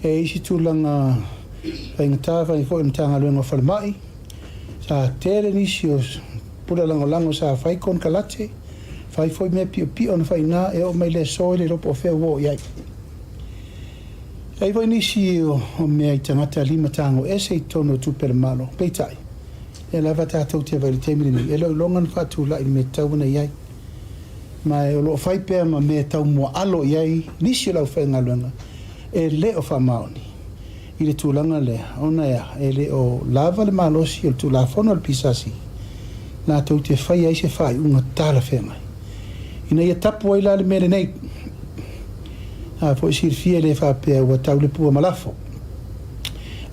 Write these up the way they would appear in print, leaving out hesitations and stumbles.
E i ai isi tulaga faigata fai foi o le Matagaluega o Falemai, sa tele nisi o pule lagolago sa fai konekarate, fai foi mea piopio na faina e oo mai le aso e le iloa po o fea ua oo i ai. E i ai foi nisi o mea i tagata limatago ese i totonu o tupe a le Malo, peitai, lea lava tatou te vaai i le taimi lenei, e le o iloga ona faatulai i le mea e tatau ona i ai. Ma o lo o fai pea ma mea e taumuaalo i ai nisi o le aufaigaluega e le o faamaoni i le tulaga lea, ona e a? E le o lava le malosi o le Tulafono a le PSC latou te faia ai se faaiuga talafeagai ina ia tapu ai la le mea lenei. A foi silafia e le faapea ua tau le pua ma lafo.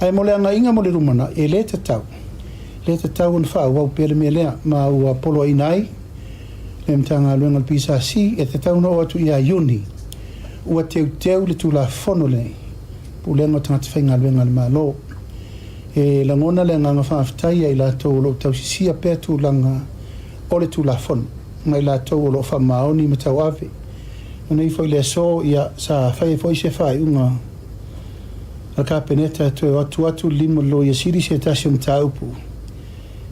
Ae mo le agaiga mo le lumanai, e le tatau, le tatau ona faaauau pea le mea lea, ma ua poloaiina ai le Matagaluega o le PSC e tatau ona oo atu ia Iuni ua teuteu le Tulafono lenei, Pulega o Tagata Faigaluega a le Malo. E lagona le agaga faafetai ia i latou o lo o tausisia pea tulaga o le Tulafono ma i latou o lo o faamaoni ma tauave. O nei foi le aso, ia, sa fai ai foi se faaiuga a le Kapeneta e toe o atu atu le lima o le Loia Sili se tasi o mataupu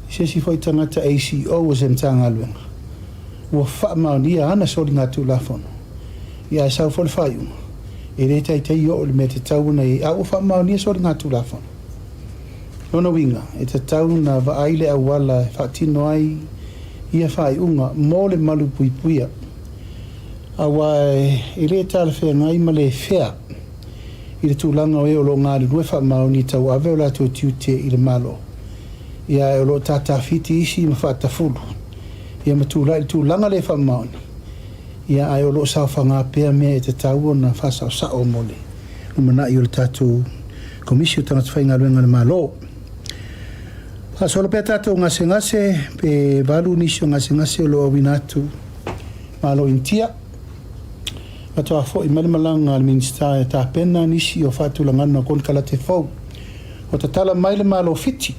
i se isi foi tagata ACEO o se Matagaluega ua faamaonia ana soligatulafono, ia ae sau foi le faaiuga, e le taitai oo i le mea e tatau ona i ai, a ua faamaonia soligatulafono. Lona uiga, e tatau ona vaai le auala e faatino ai ia faaiuga mo le malupuipuia, aua e le talafeagai ma le fair i le tulaga o e o lo o galulue faamaoni e tauave o latou tiute i le Malo, ia ae o lo o tatafiti isi ma faatafulu, ia ma tulai i le tulaga le faamaoni, ia ae o lo o saofaga pea mea e tatau ona faasaosao mo le lumanai o le tatou Komisi o Tagata Faigaluega a le Malo. Faasolo pea tatou gasegase, pe 8 nisi o gasegase o lo o auina atu Malo Initia. Faatoa foi mai le malaga a le Minisita e tapena nisi o faatulagaga o konekarate fou. Ua tatala mai le Malo Fiti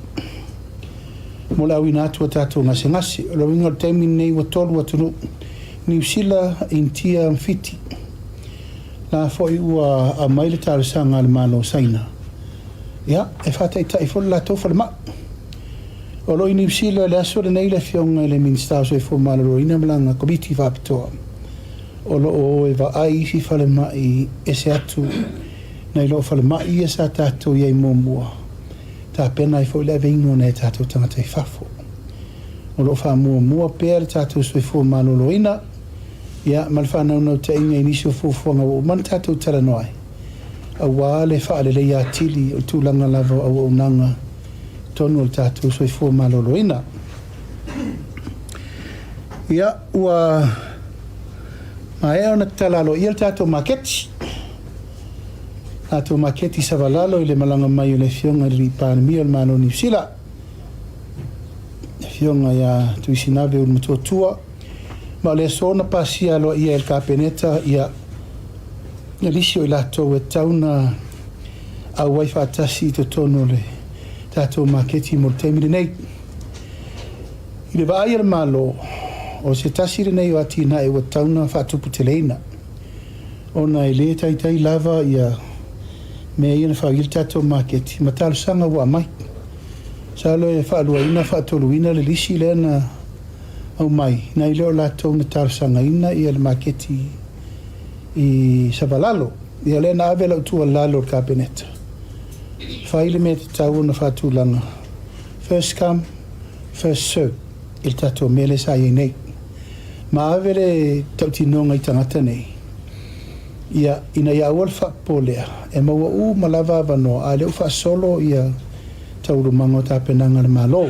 mo le auina atu o tatou gasegase. O le uiga o le taimi lenei ua 3 atunuu, Niu Sila, Initia ma Fiti. La foi ua aumai le talosaga a le Malo o Saina, ia, e faataitai foi le latou falemai. O lo o i Niu Sila i le aso lenei le Afioga i le Minisita o Soifua Maloloina ma lana Komiti Faapitoa o lo o o e vaai i isi falemai ese atu nai lo falemai ia sa tatou i ai muamua, tapena ai foi le aveina o nai a tatou tagata i fafo. O lo o faamuamua pea le tatou soifua maloloina, ia, ma le faanaunautaiga i nisi o fuafuaga ua uma ona tatou talanoa ai, aua le faaleleia atili o le tulaga lava o auaunaga i totonu o le tatou soifua maloloina. Ia, ua maea ona tatala aloaia le tatou maketi, tatou maketi Savalalo i le malaga mai o le Afioga i le Alii Palemia o le Malo o Niu Sila, le Afioga ia Tuisinave Ulumatuatua, ma o le aso na pasia aloaia e le Kapeneta ia nisi o i latou e tatau ona auai faatasi i totonu o le tatou maketi mo le taimi lenei. I le vaai a le Malo, o se tasi lenei o atinae ua tatau ona faatuputeleina, ona e le taitai lava ia mea ia na fau i ai le tatou maketi ma talosaga ua aumai. Masalo e faaluaina faatoluina le lisi lea na aumai, nai le o latou na talosagaina ia le maketi i Savalalo. Ia lea na ave lau tuualalo i le Kapeneta, fai le mea tatau ona faatulaga, first come, first serve i le tatou mea lea sa i ai nei. Ma ave le tautinoga i tagata nei, ia, ina ia aua le faapopolea, e maua uma lava avanoa, a o lea ua faasolo ia taualumaga o tapenaga a le Malo.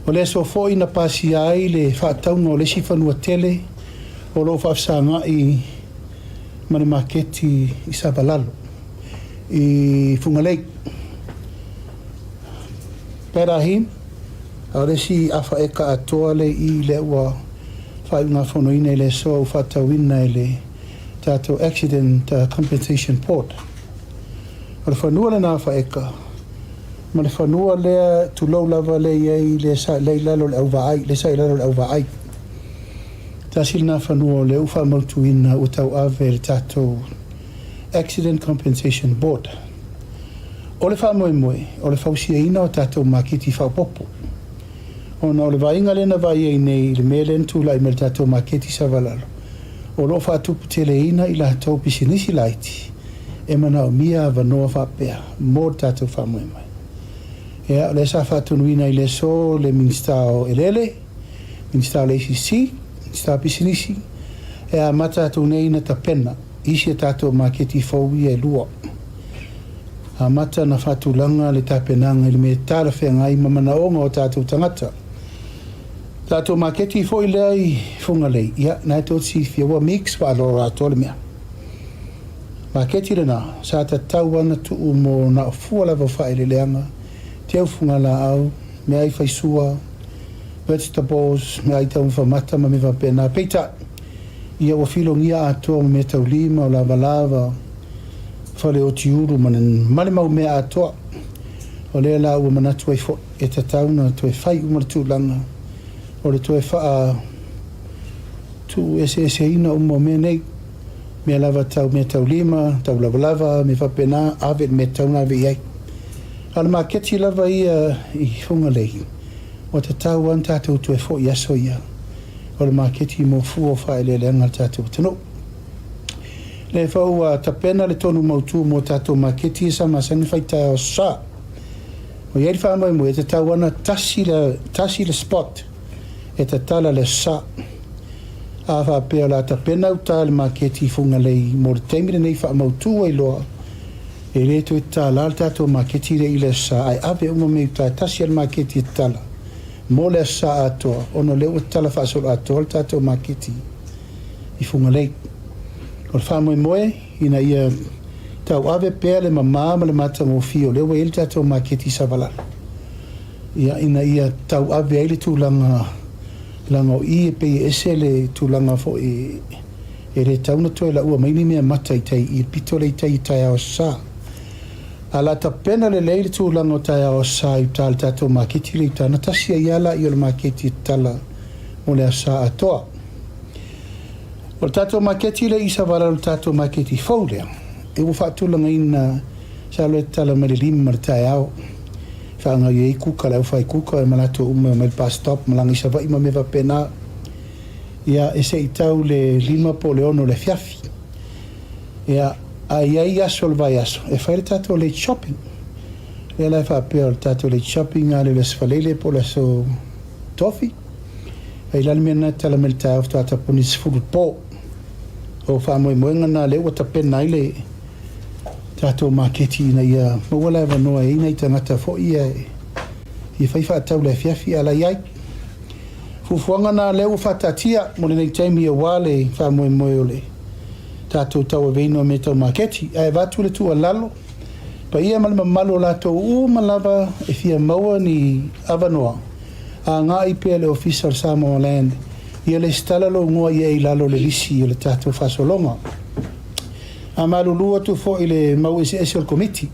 O le aso foi na pasia ai le faatauga o le isi fanua tele o lo o faafesagai ma le maketi i Savalalo i Fugalei. Berahim, a o le isi afa eka atoa le i lea ua faaiugafonoina i le aso ua faatauina e le tatou Accident Compensation Board. O le fanua lena afa eka ma le fanua lea, tulou lava, lea i ai lea sa lea i lalo o le auvaai, lea sa i lalo o le auvaai. Tasi lena fanua o lea ua faamautuina ua tauave e le tatou Accident Compensation Board. O le faamoemoe, o le fausiaina o tatou maketi faaopoopo. Ona o le vaaiga lea na vaai ai nei i le mea lea na tulai mai i le tatou maketi i Savalalo, o lo o faatuputeleina i latou pisinisi laiti e manaomia avanoa faapea mo le tatou faamoemoe. Ia, o lea sa faatonuina i le aso le Minisita o Eleele, Minisita o le ACC, Minisita o Pisinisi, e amata atu nei ona tapena isi a tatou maketi fou ia e lua. Amata ona faatulaga le tapenaga i le mea e talafeagai ma manaoga o tatou tagata. Tatou maketi foi lea i Fugalei, ia, na e tou te silafia ua mix faaloalo atoa le mea. Maketi lena, sa tatau lava ona tuu mo na o fua lava o faaeleeleaga, teu fugalaau, meaai faisua, vegetables, meaai taumafa mata ma mea faapena. Peitai, ia ua filogia atoa ma meataulima, o lavalava, fale otiulu ma le mau mea atoa. O lea la ua manatu ai foi, e tatau ona toe fai uma le tulaga o le toe faa tuueseeseina uma o mea nei, mea lava tau meataulima, tau lavalava, mea faapena, ave i le mea e tatau ona ave i ai. A o le maketi lava ia i Fugalei, ua tatau lava ona tatou toe foi i aso ia o le maketi mo fua o faaeleeleaga a le tatou atunuu. Lea foi ua tapena le tonu mautu mo tatou maketi ia sa masani ona fai taeao Aso Sa. Ua i ai le faamoemoe e tatau lava ona tasi le, tasi le spot e tatala i le Aso Sa. A faapea o le a tapena uta le maketi i Fugalei mo le taimi lenei faamautu ai loa, e le toe tatala le tatou maketi lea i le Aso Sa ae ave uma mea i uta e tasi lava le maketi e tatala mo le Aso Sa atoa ona o lea ua tatala faasoloatoa le tatou maketi i Fugalei. O le faamoemoe ina ia tauave pea le mama ma le matagofie o lea ua i ai le tatou maketi i Savalalo, ia, ina ia tauave ai le tulaga leaga o i e pei e ese le tulaga foi e le tatau ona toe laua mai ni mea mata i tai i le pito lea i tai i taeao Aso Sa. Ae o le a tapena lelei le tulaga o taeao Aso Sa i uta i le tatou maketi lea i uta ona tasi ai lava lea o le maketi e tatala mo le Aso Sa atoa. O le tatou maketi lea i Savalalo le tatou maketi fou lea, e ua faatulagaina masalo e tatala mai le 5 i le taeao e faagaoioi ai kuka, le aufai kuka ma latou uma e omai i le bus stop malaga i Savaii ma mea faapena. Ia, e se i tau le 5 po o le 6 o le afiafi. Ia, a i ai aso o le vaiaso e fai le tatou late shopping. Lea la e faapea o le tatou late shopping lea i le Aso Faraile po o le Aso Tofi. Ai la le mea lena e tatala mai le taeao faatoa tapuni i le 10 i le po. O faamoemoega na lea ua tapena ai le tatou maketi ina ia maua le avanoa e i ai nai tagata foi ia e fia fai faatau i le afiafi a la i ai. Fuafuaga na lea ua faataatia mo lenei taimi aua le faamoemoe o le tatou tauaveina o mea tau maketi. Ae avatu le tuualalo paia ma le mamalu o latou uma lava e fia maua ni avanoa, agai pea i le Ofisa o le Samoa Land ia lesitala lou igoa i ai i lalo o le lisi o le tatou faasologa. A malulu atu foi i le mau eseese o le Komiti,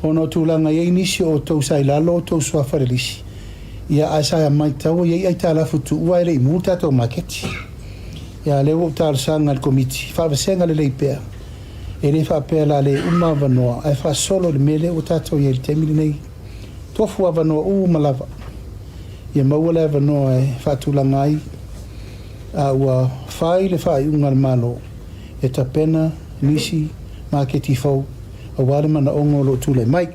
ona o tulaga e i ai nisi o outou sa i lalo o outou suafa i le lisi, ia ae sa maitau e i ai aitalafu tuua ae le i mu le tatou maketi. Ia a lea ua ou talosaga i le Komiti, faavasega lelei pea, e le faapea o le a le uma avanoa, ae faasolo i le mea lea ua tatou i ai i le taimi lenei. Tofu avanoa uma lava, ia maua le avanoa e faatulaga ai, a ua fai le faaiuga a le Malo e tapena nisi maketi fou aua le manaoga o lo o tulai mai.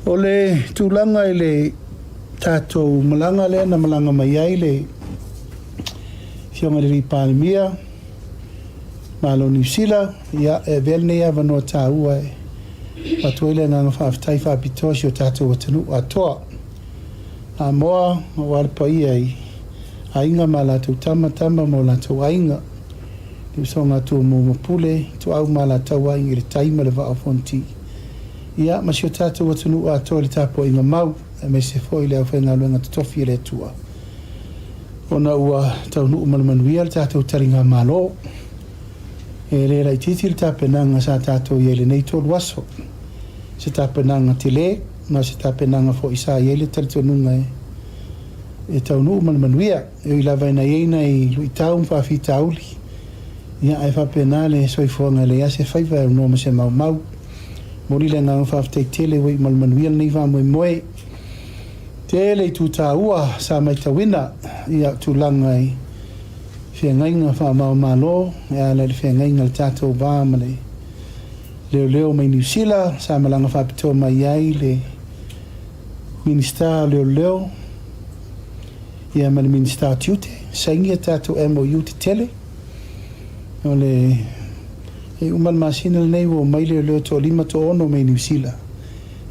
O le tulaga i le tatou malaga lea na malaga mai ai le Afioga i le Alii Palemia, Malo o Niu Sila, ia, e avea lenei avanoa taua e avatu ai le agaga faafetai faapitoa i si o tatou atunuu atoa. Samoa, aua le paia i aiga ma a latou tama, tama ma o latou aiga, le usoga a Tumua ma Pule, Ituau ma Alataua, Aiga i le Tai ma le Vaa o Fonoti, ia, ma si o tatou atunuu atoa i le tapuaiga mau, aemaise foi le aufaigaluega totofi a le Atua, ona ua taunuu ma le manuia le tatou taligamalo. E le laitiiti le tapenaga sa tatou i ai i lenei 3 aso. Se tapenaga tele, ma se tapenaga foi sa i ai le talitonuga e taunuu ma le manuia. E ui lava ina i ai nai luitau ma faafitauli, Ia, ae faapena le soifuaga e leai lava se faiva e aunoa ma se maumau. Momoli le agaga faafetai tele ua iu ma le manuia lenei faamoemoe. Tele itu taua sa matauina i tulaga i feagaiga faava-o-Malo e ala i le feagaiga o le tatou va ma le leoleo mai Niu Sila sa malaga faapitoa mai ai le Minisita o Leoleo ia ma le Minisita o Tiute, saini a tatou MOU tetele. O le e uma le masina lenei ua omai leoleo e toalima toaono mai Niu Sila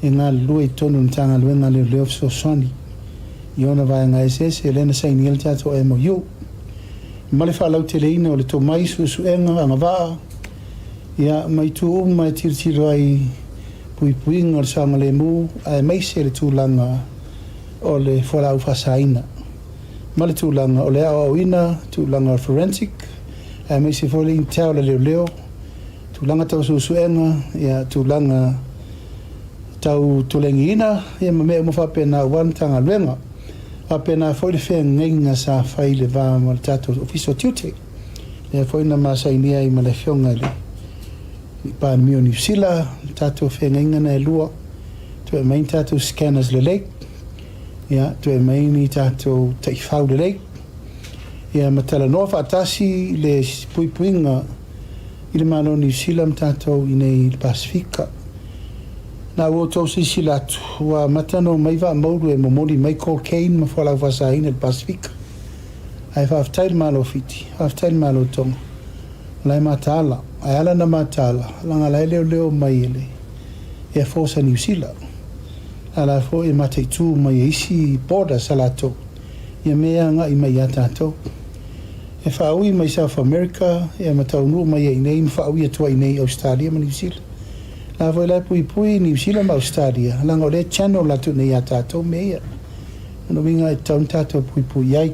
e galulue i totonu o le Matagaluega a Leoleo Fesoasoani i ona vaega eseese lea na saini ai le tatou MOU ma le faalauteleina o le tomai, suesuega, agavaa ia ma itu uma e tilotilo ai i puipuiga o le saogalemu aemaise le tulaga o le fualaau faasaina ma le tulaga o le aoaoina, tulaga o le forensic aemaise foi le intel a leoleo, tulaga tau suesuega, ia tulaga tau tolegiina ia ma mea uma faapena aua le Matagaluega. Faapena foi le feagaiga sa fai i le va ma le tatou Ofisa o Tiute, lea foi na ma sainia ai ma le Afioga i le Palemia o Niu Sila, le tatou feagaiga na e lua, toe aumai ni tatou scanners lelei, ia toe aumai ni tatou taifau lelei, ia ma talanoa faatasi le puipuiga i le Malo o Niu Sila ma tatou i inei i le Pasefika. Na ua outou silasila atu, ua amata ona omai vaa maulu e momoli mai cocaine ma fualaau faasaina i le Pasefika. Ae faafetai i le Malo o Fiti, faafetai i le Malo o Toga, o la e mataala. Ae ala ona mataala, leaga o la e leoleo mai e le Air Force a Niu Sila. A la foi e mataitu mai e isi borders a latou ia mea e agai mai ia tatou. E faaui mai South America ia ma taunuu mai ai i inei ma faaui atu ai i inei i Ausetalia ma Niu Sila. La foi la e puipui Niu Sila ma Ausetalia leaga o lea e channel atu nei ia tatou mea ia. O lona uiga e tatau ona tatou puipui i ai.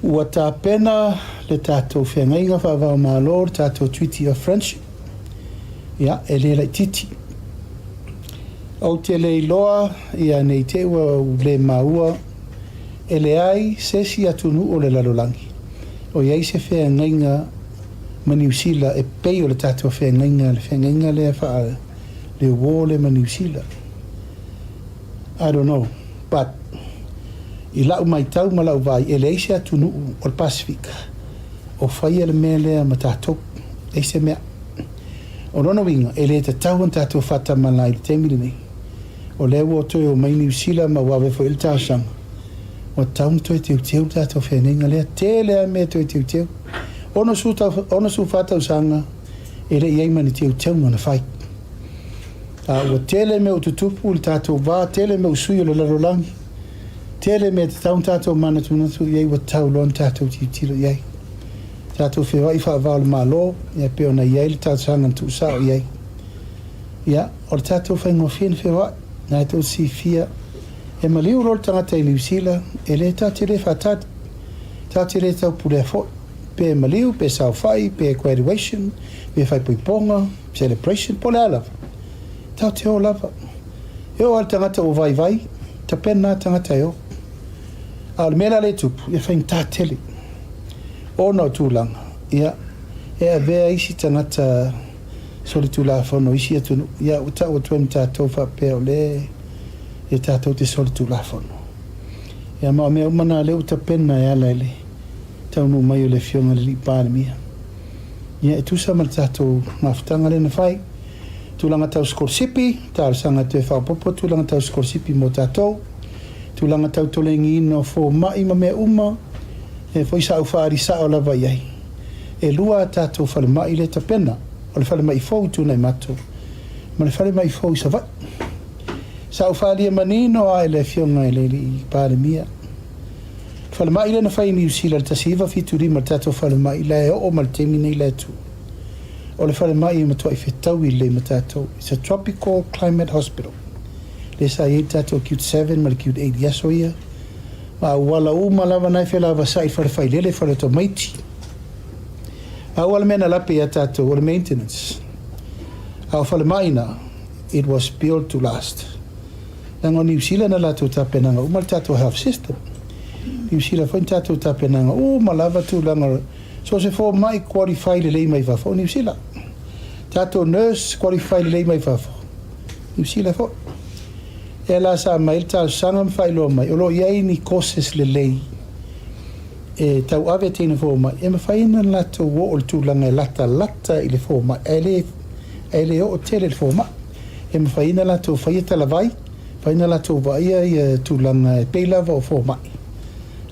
Ua tapena le tatou feagaiga faava-o-Malo, le tatou Treaty of Friendship, ia, e le laitiiti. Ou te le iloa, ia, ne i te i ua ou le maua, e leai se isi atunuu o le lalolagi o i ai se feagaiga ma Niu Sila e pei o le tatou feagaiga, le feagaiga lea faa-le war lea ma Niu Sila. I don't know, but i lau matau ma lau vaai, e leai se atunuu o le Pasefika o faia le mea lea ma tatou. Leai se mea. O lona uiga, e le tatau ona tatou faatamala i le taimi lenei. O lea ua toe omai Niu Sila ma ua ave foi i ai le talosaga, ua tatau ona toe teuteu le tatou feagaiga lea. Tele lava mea e toe teuteu. 64 tausaga e le i i ai ma ni teuteuga na fai. A ua tele mea ua tutupu i le tatou va, tele mea ua sui o le lalolagi, tele mea e tatau ona tatou manatunatu i ai ua tatau loa ona tatou tilotilo i ai. Tatou feoai faava o le Malo, ia pei ona i ai le talosaga na tuusao i ai. Ia, o le tatou faigofie na feoai, na e tou silafia, e maliu loa le tagata i Niu Sila, e le tatou te le faatali, tatou te le taupulea foi, pe maliu, pe saofai, pe graduation, pe faaipoipoga, celebration, po o le a lava, tatou te o lava. E oo lava i le tagata ua vaivai, tapena lava le tagata e o. A o le mea la lea e tupu, e faigata tele ona o tulaga, ia, e avea isi tagata solitulafono i isi atunuu, ia, ua tau atu ai ma tatou faapea o lea e tatou te solitulafono. Ia, ma o mea uma na o lea ua tapena e ala i le taunuu mai o le Afioga i le Alii Palemia. Ia, e tusa ma le tatou mafutaga lea na fai, tulaga tau sikolasipi, talosaga toe faaopoopo tulaga tau sikolasipi mo tatou, tulaga tau tolegiina o fomai ma mea uma, lea foi sa ou faaali sao lava i ai. E lua a tatou falemai lea e tapena, o le falemai fou i Tuanaimato ma le falemai fou i Savaii. Sa ou faaalia manino lava i le Afioga i le Alii Palemia, le falemai lea na fai i Niu Sila i le 1975, le tatou falemai la e oo mai i le taimi nei la e tu. O le falemai e matuai fetaui lelei ma tatou. It's a tropical climate hospital. Lea sa i ai le tatou Acute 7 ma le Acute 8 i aso ia. Ma auala uma lava na e felavasai i le fale failele, fale o tamaiti. A ua le mea na lape ia tatou, o le maintenance. A o falemai na, it was built to last. Leaga o Niu Sila na latou tapenaga uma le tatou health system. Niu Sila foi na tatou tapenaga uma lava tulaga o So se fomai qualify lelei mai fafo, o Niu Sila. Tatou nurse qualify lelei mai fafo, Niu Sila foi. Lea la sa aumai ai le talosaga ma faailoa mai o lo o i ai ni courses lelei e tauave teine fomai e mafai ona latou oo i le tulaga e latalata i le fomai ae le ae le oo tele i le fomai. E mafai ona latou faia talavai, mafai ona latou vaaia ia tulaga e pei lava o fomai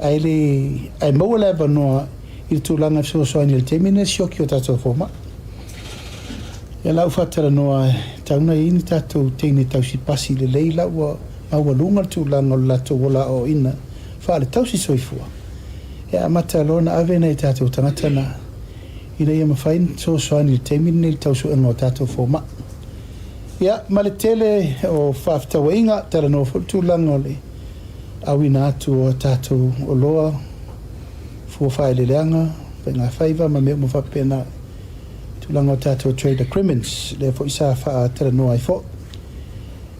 ae le ae maua le avanoa i le tulaga e fesoasoani ai i le taimi lenei i le sioki o tatou fomai. Ia la ua faatalanoa e tatau ona i ai ni tatou teine tausi pasi lelei la ua maualuga le tulaga o le latou ola aoaoina faale-tausi soifua e amata loa ona ave nai o tatou tagata na ina ia mafai ona fesoasoani i le taimi lenei i le tau suega o tatou fomai. Ia, ma le tele o faafetauaiga, talanoa foi le tulaga o le auina atu o a tatou oloa, fua faaeleeleaga, faigafaiva ma mea uma faapena i tulaga o tatou trade agreements, lea foi sa faatalanoa ai foi.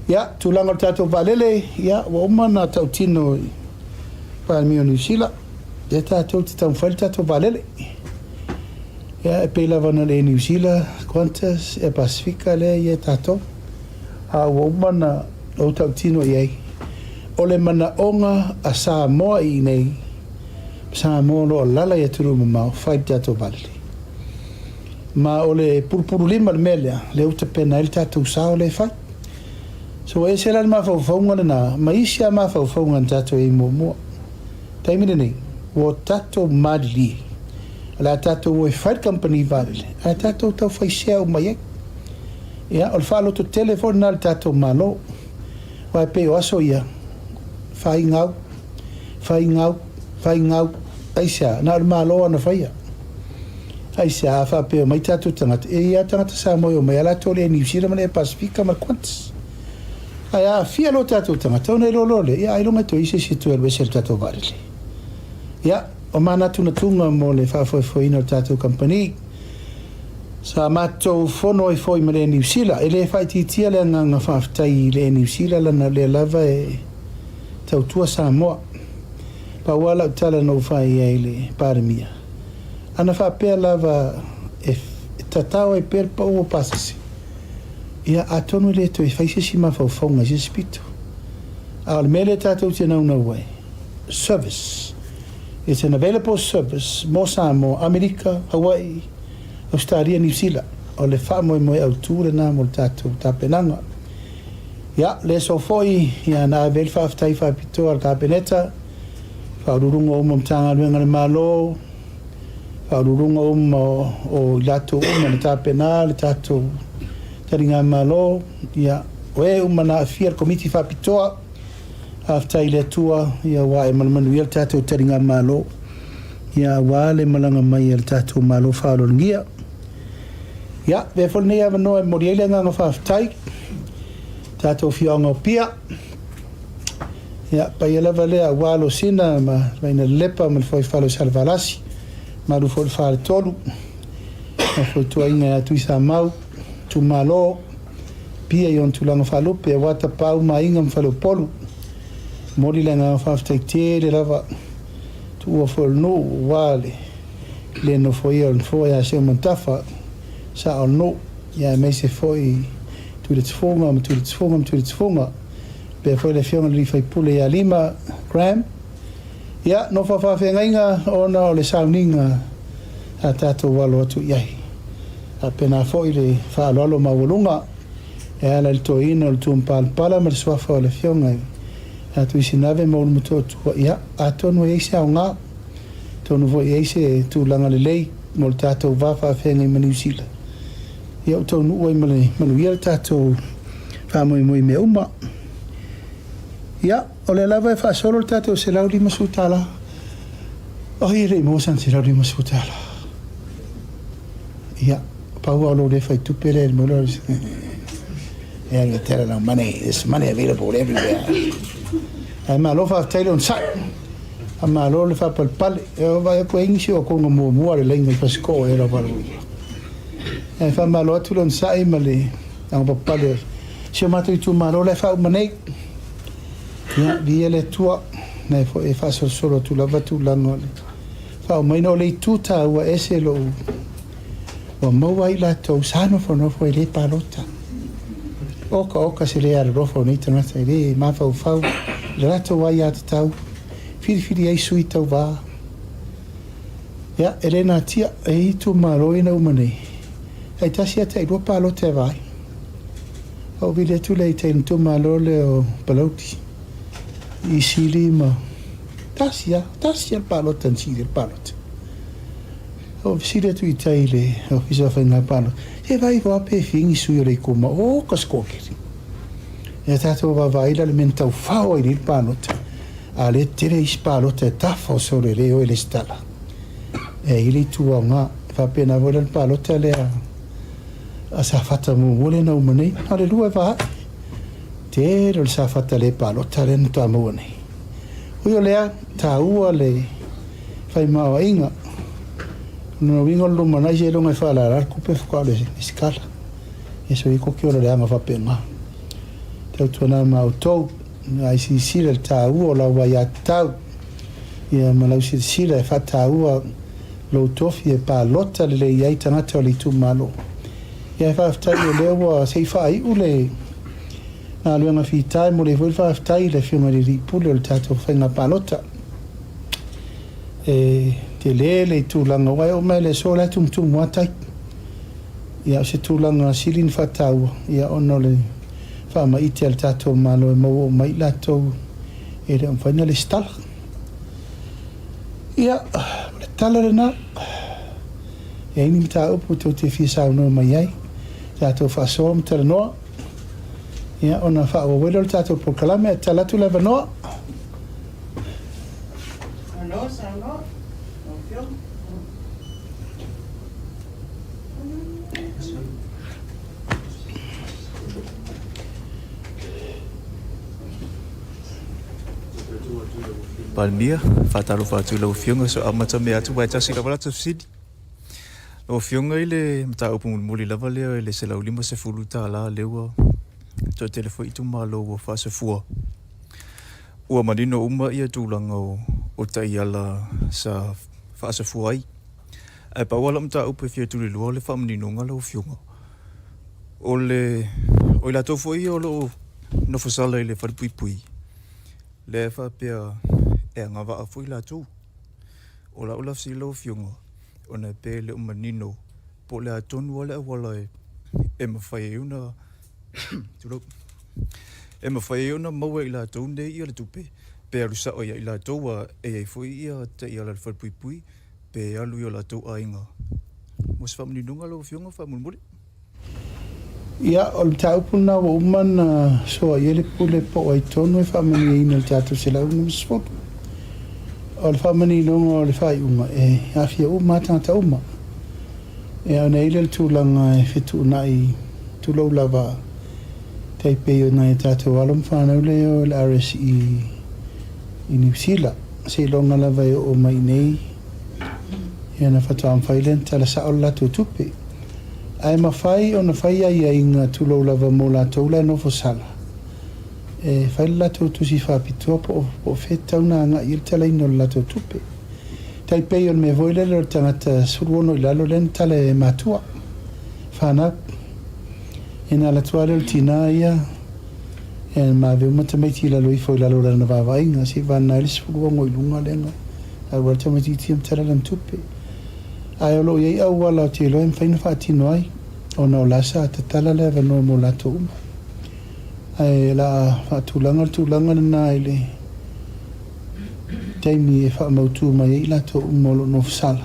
Ia, tulaga o le tatou vaalele, ia, ua uma ona tautino i Palemia o Niu Sila, lea tatou te taumafai le tatou vaalele. Ia, e pei lava ona le Niu Sila, Qantas, Air Pasifika lea e i ai tatou. A ua uma ona ou tautino i ai, o le manaoga a Samoa i inei, Samoa o lo o alaala i atunuu mamao, fai le tatou vaalele. Ma o le pulupululima i le mea lea, lea ua tapena ai le tatou sao lea e fai. So e ese la le mafaufauga lena ma isi lava mafaufauga na tatou i ai muamua. Taimi lenei, ua tatou malilie, o le a tatou o e fai le kamupani vaalele, ae tatou tau fai sea uma i ai. Ia, o le faalototele foi lena i le tatou Malo, aua e pei o aso ia, fai gau, fai gau, fai gau, aisea? Na o le Malo lava na faia. Aisea? A faapea e omai tatou tagata, e i ai lava tagata Samoa e omai lava latou i le Air New Zealand ma le Air Pasifika ma le Qantas. Ae a aafia loa tatou tagata, ona iloa loa lea, ia ailoga e toe i ai se isi e toe alu ese i le tatou vaalele. Ia, o manatunatuga mo le faafoefoeina o le tatou kamupani. Sa matou fono ai foi ma le Air Niu Sila. E le faaitiitia le agaga faafetai i le Air Niu Sila lana o lea lava e tautua Samoa. Pau lava lau tala na ou fai ai i le Palemia, ana faapea lava e tatao ai pea le pau o pasese, ia atonu e le toe fai se isi mafaufauga i se isi pito. A o le mea lea tatou te naunau ai, service. It's an available service mo Samoa, Amerika, Hawaii, Ausetalia, Niu Sila. O le faamoemoe autu lena mo le tatou tapenaga. Ia, le aso foi, ia, na ave ai le faafetai faapitoa a le Kapeneta, Faauluuluga uma o Matagaluega a le Malo, Faauluuluga uma o i latou uma na tapena le tatou taligamalo, ia, o e uma na aafia i le Komiti Faapitoa, Faafetai i le Atua, ia ua ae ma le manuia le tatou taligamalo, ia aua le malaga mai a le tatou Malo faaaloalogia. Ia, avea foi lenei avanoa e momoli ai le agaga faafetai, tatou afioaga o Apia, ia, paia lava lea aua Alosina ma Vainalelepa ma le Fuaifale o Salevalasi, malu foi le Faletolu, ma Foituaiga ia Tuisamau, itumalo, Apia i ona tulaga faalupe, aua Tapaau ma Aiga ma Faleupolu. Momoli le agaga faafetai tele lava, tuua foi o le nuu aua le le nofoia o le nofoa ia Seumanutafa, sao o le nuu, ia aemaise foi Tuiletifuga ma Tuiletifuga ma Tuiletifuga, faapea foi le afioga i le sui usufono ia Lima Graham. Ia, nofo a faafeagaiga ona o le sauniga a tatou alo atu i ai. Faapena foi le faaaloalo maualuga e ala i le toeaina o le Tuamapalapala ma le suafa o le Afioga ia Tuisinave ma Ulumotootua, ia, atonu e i ai se aoga, atonu foi e i ai se tulaga lelei mo le tatou va faafeagai ma Niu Sila, ia ua taunuu ai ma le manuia le tatou faamoemoe i mea uma. Ia, o lea lava e faasolo le tatou $150. Oi, e le i maua sana $150. Ia, pau lava o lou le fai tupe lea i le mea lea. Yeah, you tell no money, there's money available everywhere. Ae malo faafetai le onosai. Faamalo le faapalepale. E vaai atu ai nisi o akoga muamua a le laina i Fasitoo e lava Ae faamalo atu le onosai ma le lavapapale o si o matou itumalo la e faauma nei. Ia, viia le Atua, o lena foi e faasolosolo atu lava tulaga o le. Faauma O le itu taua ese lou ua maua ai latou sa nofonofo e le palota. Oka oka se le alolofa o nei tagata e le mafaufau i le latou aiatatau, filifili ai sui tauva. Ia, e le natia, e i ai itumalo ia na uma nei, tai tasi lava tailua palota e vaai. Ou vili atu lea i tai i le itumalo lea o Palauli, i Sili ma tasi lava, tasi lava le palota na sili ai le palota. Ou fesili atu i tai i le Ofisa o Faiga Palota, se vaai ifo lava pe fia ni sui o le itumalo, oka se toatele. Ia tatou vaavaai la i le mea na taufao ai nei le palota, a o lea e tele isi palota e tafa o solo e le o e lesitala. E i ai le itu aoga. E faapena foi la le palota lea a Safata muamua lea na uma nei, na o le lua e va ae. Tele o le Safata le palota lea na faatoa maua nei. Ui o lea, taua le faimaoaiga. O lona uiga o le lumanai seiloga e faalala le tupe faatoa o le lesitala. Ia soia tou te ola leaga faapena. Tautuana ma outou, ae silasila i le taua o lau aiatatau, ia ma lau silasila e faataua lou tofi e palota lelei ai tagata o le itumalo. Ia e faafetai o lea ua se i faaiu le galuega fita e momoli ai foi le faafetai i le Afioga i le Alii Pule o le tatou faiga palota. E tele le tulaga aua e oo mai lava i le aso o la e tumutumu lava tai. Ia o se tulaga sili ona faataua ia ona o le faamaite a le tatou Malo e maua uma ai i latou e le o mafai ona lesitala. Ia, o le tala lena. E i ai ni mataupu tou te fia saunoa mai ai, tatou faasoa ma talanoa, ia ona faaauau ai lea o le tatou polokalame. Ae tatala atu le avanoa. Saunoa, saunoa, lau Afioga. Palemia, faatalofa atu i lau Afioga, se i amata mea atu aua e tasi lava lata fesili. Lau Afioga i le mataupu mulimuli lava lea i le $150 lea ua toatele foi itumalo ua faasafua. Ua manino uma ia tulaga o taiala sa faasafua ai. Ae pau lava lau mataupu e fia tulilua o le faamaninoga lau Afioga, o le, o i latou foi ia o lo o nofosala i le falepuipui, lea e faapea e agavaa foi latou. O lau la fesili lau Afioga, ona e pei e le o manino po o le a tonu lava le auala e mafai ai ona, tulou, e mafai ai ona maua e i latou nei le tupe, pe alu sao ia i latou a e i ai foi ia taiala a le falepuipui pe alu i o latou aiga. Mo se faamaninoga lau Afioga faamolemole. Ia, o le mataupu lena ua uma ona soa i ai le pule po o ai tonu e faamanuiaina i le tatou 160. O le faamaninoga o le faaiuga, e aafia uma lava tagata uma. Ia, ona i ai lea o le tulaga e fetuunai, tulou lava, tai pei o nai a tatou alo ma fanau lea e o i le RSE i Niu Sila, seiloga lava e oo mai i inei, ia ona faatoa mafai lea ona tala sao le latou tupe. Ae mafai ona fai aiaiga tulou lava mo latou la e nofo sala, e fai le latou tusi faapitoa po o po o fea e tatau ona agai i ai le talaina o le latou tupe. Tai pei o le mea foi lele o le tagata 16 i lalo lea na tala e matua, fanau. Ia na alu atu lava lea o le tina ia, ia ma ave uma tamaiti i lalo ifo i lalo o lana vaavaaiga, seia vagana ai le 16 i luga lea na alu ai le tamaitiiti ia ma tala lana tupe. Ae o lo o i ai auala ou te iloa e mafai ona faatino ai, ona o la sa tatala le avanoa mo latou uma. Ae o le a faatulaga le tulaga lena i le taimi e faamautu mai ai i latou uma o lo o nofosala,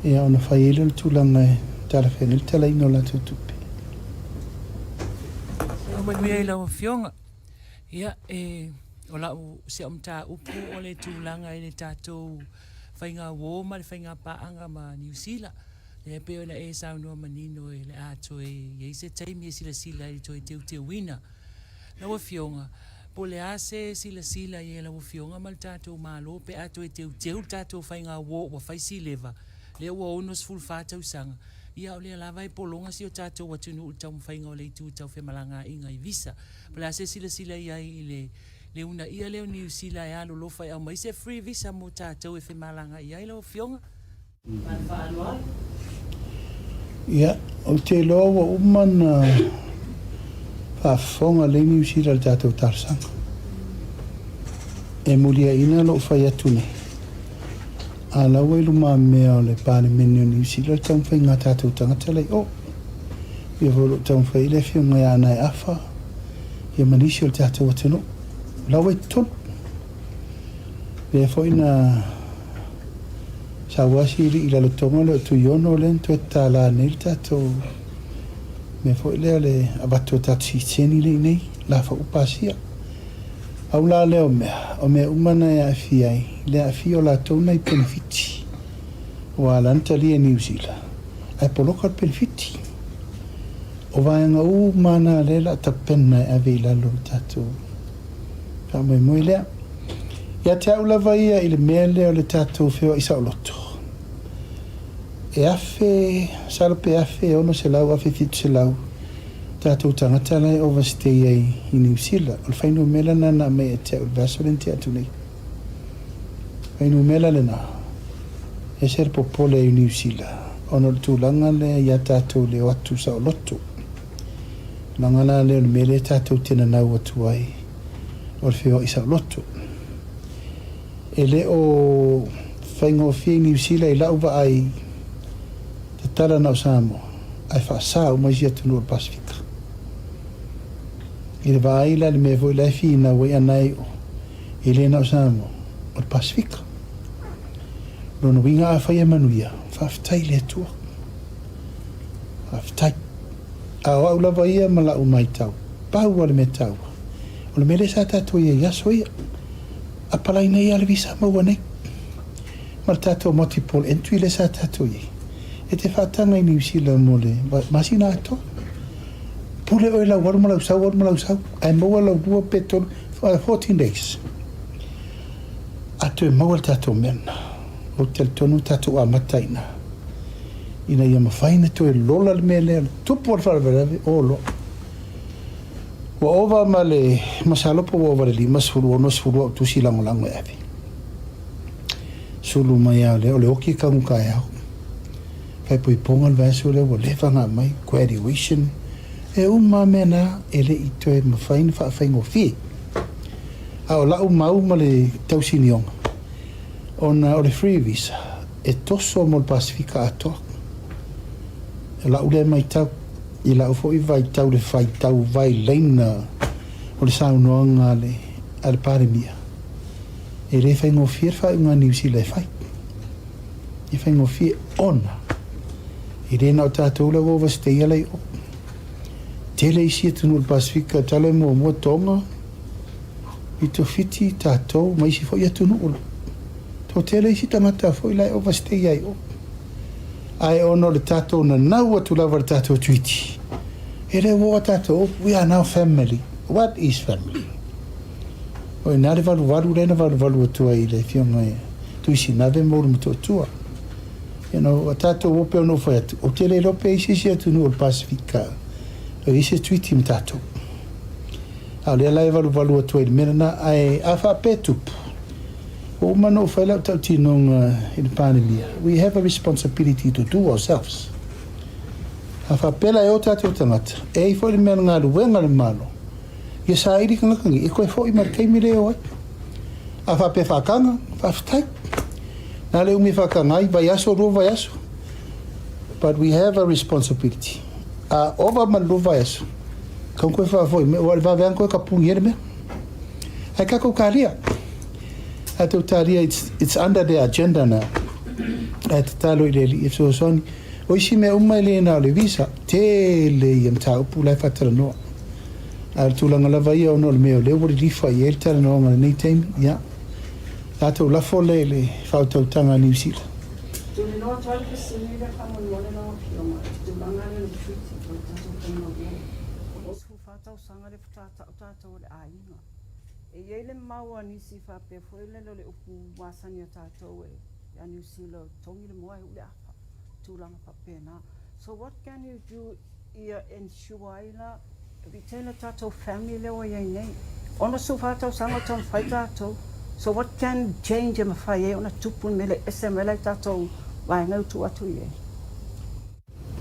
ia ona fai ai lea o le tulaga e talafeagai ai le talaina o latou tupe. Manuia i lau Afioga. Ia, e, o lau, si au mataupu o le tulaga i le tatou faiga uō ma le faiga paaga ma Niu Sila. Lea e pei ona e saunoa manino e le a toe i ai se taimi e silasila i le toe teuteuina. Lau Afioga, po o le a se silasila i ai a lau Afioga ma le tatou Malo pe a toe teuteu le tatou faiga uō ua fai si leva, lea ua 64 tausaga, ia o lea lava e pologa si o tatou atunuu i le taumafaiga o le itu tau femalagaaiga i visa. Po o le a se silasila i ai i le. Le uunaia lea o Niu Sila e alolofa e aumai se free visa mo tatou e femalagaai ai lau Afioga. Ma le faaaloalo. Ia, ou te iloa ua uma ona faafofoga lelei Niu Sila i le tatou talosaga. E muliaina lou fai atu nei, a la ua i lumamea o le Palemene o Niu Sila le taumafaiga a tatou tagata la i o. Ia foi o lo o taumafai ai le Afioga ia Anae Afa ia ma nisi o le tatou atunuu. O la ua i totonu. Lea foi na sau lava si alii i Lalotoga lea o Tuiono lea na toe tatala nei le tatou mea foi lea o le avatu o tatou sitiseni lea i inei, la foi ua pasia. Pau la lea o mea, o mea uma na e aafia ai, le aafia o latou nai penefiti. Ua ala ona talia e Niu Sila, ae poloka le penefiti. O vaega uma na lea o le a tapena e ave i lalo o le tatou faamoemoe lea. Ia te au lava ia i le mea lea o le tatou feoai saoloto, e 1000, masalo pe 1600, 1700 tatou tagata la e overstay ai i Niu Sila. O le fuainumera lena na aumai ia te au i le vaiaso lea na tea atu nei. Fuainumera lena, e ese le popole i Niu Sila ona o le tulaga lea ia tatou le o atu saoloto. Tulaga la lea o le mea lea tatou te nanau atu ai o le feoai saoloto. E le o faigofie i Niu Sila i lau vaai tatala na o Samoa ae faasa uma isi atunuu o le Pasefika. I le vaai la i le mea foi la e finau ai ana e o, e le na o Samoa, o le Pasefika. Lona uiga afai e manuia, faafetai i le Atua. Faafetai. A o au lava ia ma lau maitau, pau lava le mea taua, o le mea lea sa tatou i ai i aso ia, apalai nei lava le visa maua nei, ma le tatou multiple entry lea sa tatou i ai, e te faataga i Niu Sila mo le masina atoa. Pule oe lau alu ma lau sau, alu ma lau sau, ae maua lau lua pe tolu, 14 days. A toe maua le tatou mea lena, ou te talitonu tatou amata i ina, ina ia mafai ona toe lola le mea lea, le tupu o le faalavelave, o loa. Ua ova ma le masalopo ua ova i le 50, 60 au tusi lagolago e ave. Sulu mai lava o lea, o le oki e kagu taeao. Faaipoipoga le vaiaso lea ua leva ona aumai, graduation, e uma lava mea na, e le i toe mafai ona faafaigofie. A o lau mau ma le tausinioga, ona o le free visa, e toso mo le Pasefika atoa. O lau lea matau, i lau foi vaitau le faitau vailaina o le saunoaga a le, a le Palemia, e le faigofie le faaiuga a Niu Sila e fai. E faigofie ona e le na o tatou la ua overstay la i o. Tele isi atunuu o le Pasefika, tala e muamua Tonga, i Tofiti, tatou ma isi foi atunuu. Toatele isi tagata foi la e overstay ai o. Ae ona o le tatou nanau atu lava i le tatou treaty, e le ua o tatou, we are now family. What is family? O i ina le valuvalu lea na valuvalu atu ai i le afioga ia Tuisinave ma Ulumotootua. You know, o tatou o pei ona ou fai atu, ou te le iloa pe i ai se isi atunuu o le Pasefika o i ai se treaty ma tatou. A o lea la e valuvalu atu ai i le mea lena, ae a faapea e tupu, ua uma ona ou fai lau tautinoga i le Palemia, we have a responsibility to do ourselves. A faapea la e o tatou tagata, e ai foi le mea na galuega le Malo, ia saili tagata nei, e toe foi mai le taimi lea e o ai. A faapea e faataga, faafetai. Na le umi e faataga ai, vaiaso, lua vaiaso. But we have a responsibility. A ova ma le lua vaiaso, kau koe faafoi mai, ua le vave ana koe kapuni ai le mea. Ae tatou talia. Tatou talia, it's, it's under their agenda now. Ae tatalo i le Alii e fesoasoani. O isi mea uma e le na o le visa, tele ia mataupu la e faatalanoa. A o le tulaga lava ia ona o le mea o lea ua lilifa i ai le talanoaga i lenei taimi, ia, tatou lafo lea i le faautautaga a Niu Sila. Tulinoa atu ai le fesili lea faamolemole lau Afioga i le tulaga lea o le treaty o le tatou faiga war. O 14 tausaga lea faatoa tau tatou o le aiga. E i ai le mau a nisi faapea foi lele o le upu masani a tatou e ia Niu Sila o togi le moa e uu le apa, tulaga faapena. So what can you do ia ensure ai la retain le tatou family lea ua i ai nei. 64 tausaga o taumafai tatou. So what can change e mafai ai ona tupu le mea lea e ese mai la i tatou vaega e ua tuu atu i ai?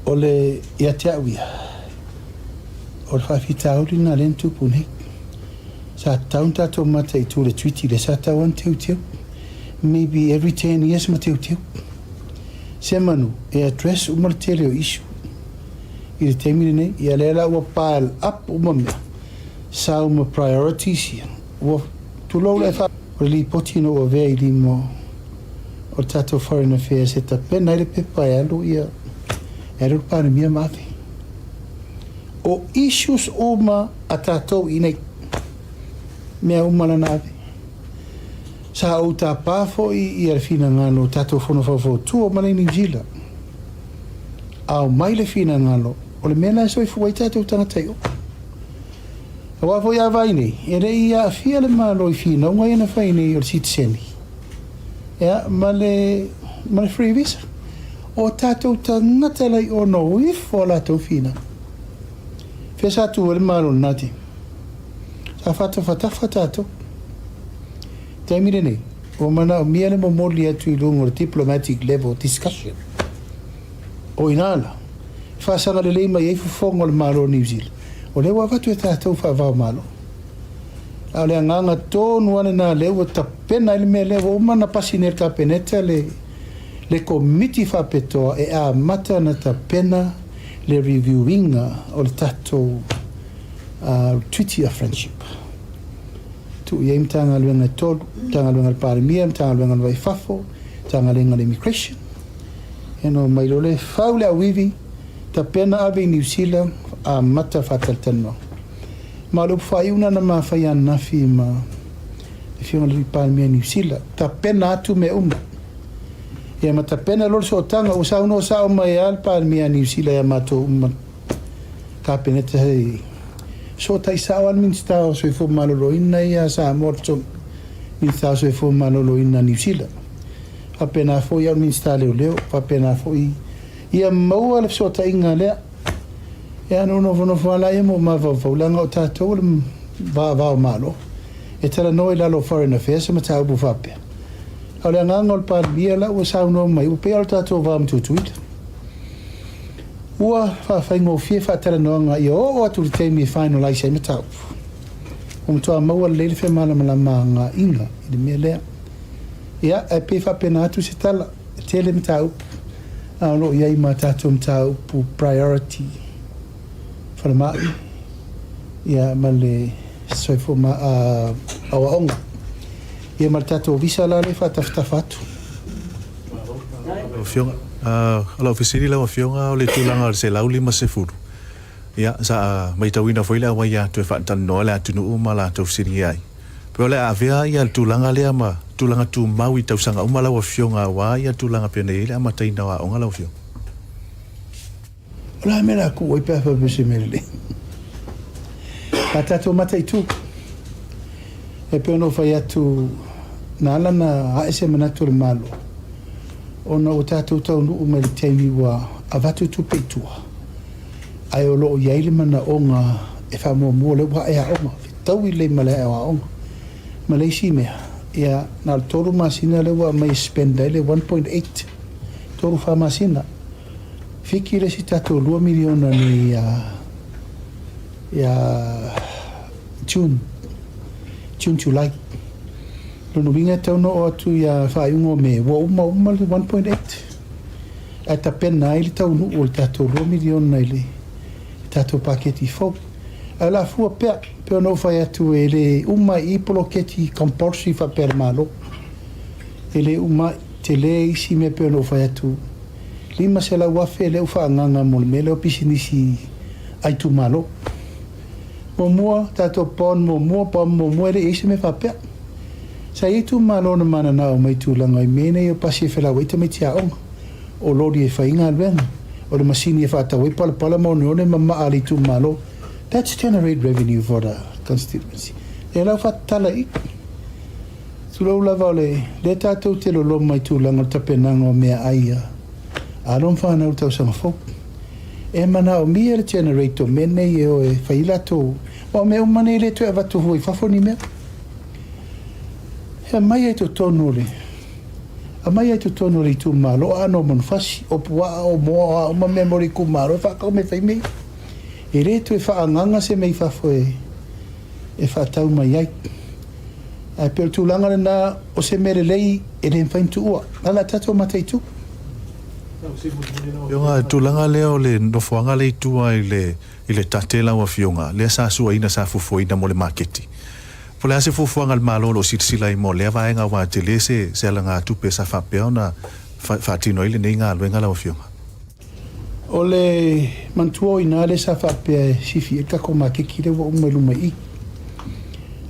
O le, ia te au ia, o le faafitauli lena lea na tupu nei. Sa tatau ona tatou mataitu i le Treaty lea sa tatau lava ona teuteu. Maybe every ten years ma teuteu. Semanu e address uma le tele o issue i le taimi lenei. Ia lea la ua pile up uma mea, sau ma priorities ia. Ua tulou la e fa. O le lipoti na ou avea i lima o le tatou Foreign Affairs e tapena ai le pepa e alu ia, e alu le Palemia ma ave. O issues uma a tatou i inei, mea uma la na ave. Sa ou tapa foi ia le finagalo o tatou Fono Faufautua ma le Niu Zila. Aumai le finagalo o le mea la e soifua ai tatou tagata i o. Aua foi a vaai nei, e le i aafia le Malo i finauga ia na fai nei o le sitiseni, ia, ma le, ma le free visa. O tatou tagata la i o na o ifo a latou finau. Fea sa tu ai le Malo i lena taimi? Sa faatafatafa tatou. Taimi lenei, ua manaomia le momoli atu i luga o le diplomatic level discussion. O ina la, e faasaga lelei mai ai fofoga o le Malo o Niu Sila, o lea ua avatu e tatou faavaomalo. A o le agaga tonu lava lena lea ua tapena ai le mea lea, ua uma ona pasi nei e le Kapeneta le, le Komiti Faapitoa e amata ona tapena le review ina o le tatou uh, Treaty of Friendship. Tuu i ai Matagaluega e tolu, Matagaluega a le Palemia, Matagaluega o le Vai i Fafo, Matagaluega o le Immigration. Ia ona omai loa lea, fau le auivi, tapena ave i Niu Sila, amata faatalatalanoaga. Ma o le upu faaiu lena na ma faia ananafi ma le Afioga i le Alii Palemia o Niu Sila, tapena atu mea uma. Ia ma tapena loa le sootaga, ua saunoa sao mai lava le Palemia a Niu Sila ia matou uma Kapeneta hei sootai sao lava le Minisita o Soifua Maloloina ia Samoa le fesoasoani Minisita o Soifua Maloloina Niu Sila. Faapena foi au Minisita Leoleo, faapena foi ia maua le fesootaiga lea. Ia ona ou nofonofo lava laia ma ou mafaufau leaga o tatou o le va o Malo e talanoa i lalo o Foreign Affairs se mataupu faapea. A o le agaga o le Palemia la ua saunoa mai ua pei lava o le tatou va ma Tutuila. Ua faafaigofie faatalanoaga ia oo atu i le taimi e finalise ai mataupu. Ua matua maua lelei le femalamalamaagaiga i le mea lea. Ia, ae pei e faapena atu se tala, e tele mataupu, a o lo o i ai ma tatou mataupu priority falemai, ia ma le soifua ma, aoaoga. Ia ma le tatou visa la lea e faatafatafa atu. Lau Afioga. O lau fesili lau Afioga o le tulaga o le 150, ia, sa matauina foi le auai atu e faatalanoa le atunuu ma latou fesiligia ai. Pe o le a avea ia le tulaga lea ma tulaga tumau i tausaga uma lau Afioga aua ia tulaga pei ona i ai le amataina o aoga lau Afioga? O le a mea o le a kuu ai pe a faapea o se mea lelei? A tatou mataitu, e pei ona ou fai atu, na ala ona ae se manatu o le Malo, ona ua tatou taunuu mai i le taimi ua avatu tupe i tua, ae o lo o i ai le manaoga e faamuamua lea ua ae aoga, fetaui lelei ma le ae o aoga. Ma le isi mea, ia, na o le tolu masina lea ua aumai e spend ai le 1.8, tolu fa masina. Fiki le isi tatou lua miliona nei ia ia June, June July. Lona uiga e tatau ona oo atu ia faaiuga o Me ua uma uma le 1.8 ae tapena ai le taunuu o le tatou lua miliona i le tatou paketi fou. Ae o le a fua pea, pei ona ou fai atu e le uma i i poloketi compulsory faapea a le Malo. E le uma ai, tele isi mea pei ona ou fai atu. 500,000 lea ua faaagaaga mo le mea lea o pisinisi a itumalo. Muamua, tatou bond muamua, bond muamua e le i ai se mea faapea. Sa i ai itumalo na mananao mai i tulaga i mea nei o pasi e felauai tamaiti aoga, o loli e fai ai galuega, o le masini e faatau ai palapala ma oneone ma maa a le itumalo. That's generate revenue for the constituency. Lea la ua faatatala i i. Tulou lava o le lea tatou te loloma i tulaga o le tapenaga o meaai a alo ma fanau i le tausaga fou. E manaomia le generator o mea nei e o e fai ai latou. Aua o mea uma nei e le toe avatu fua i fafo ni mea. E aumai ai totonu o le, aumai ai totonu o le itumalo o aano o manufasi, o puaa, o moa, o a uma mea mo le itumalo e faatau ma e fai mea ia. E le toe faaagaga se mea i fafo e faatau mai ai. Ae pei o le tulaga lena o se mea lelei e le mafai ona tuua. O le a tatou mataitu. Lau Afioga, tulaga lea o le nofoaga lea i tua i le i le tate lau Afioga, lea sa suaina sa fuafuaina mo le maketi. Po o le a se fuafuaga a le Malo o lo o silasila ai mo lea vaega aua e tele se se alagatupe sa faapea ona faatino ai lenei galuega lau Afioga. O le manatua o i ina lea sa faapea e sifi i ai le tatou maketi lea ua uma i luma i i.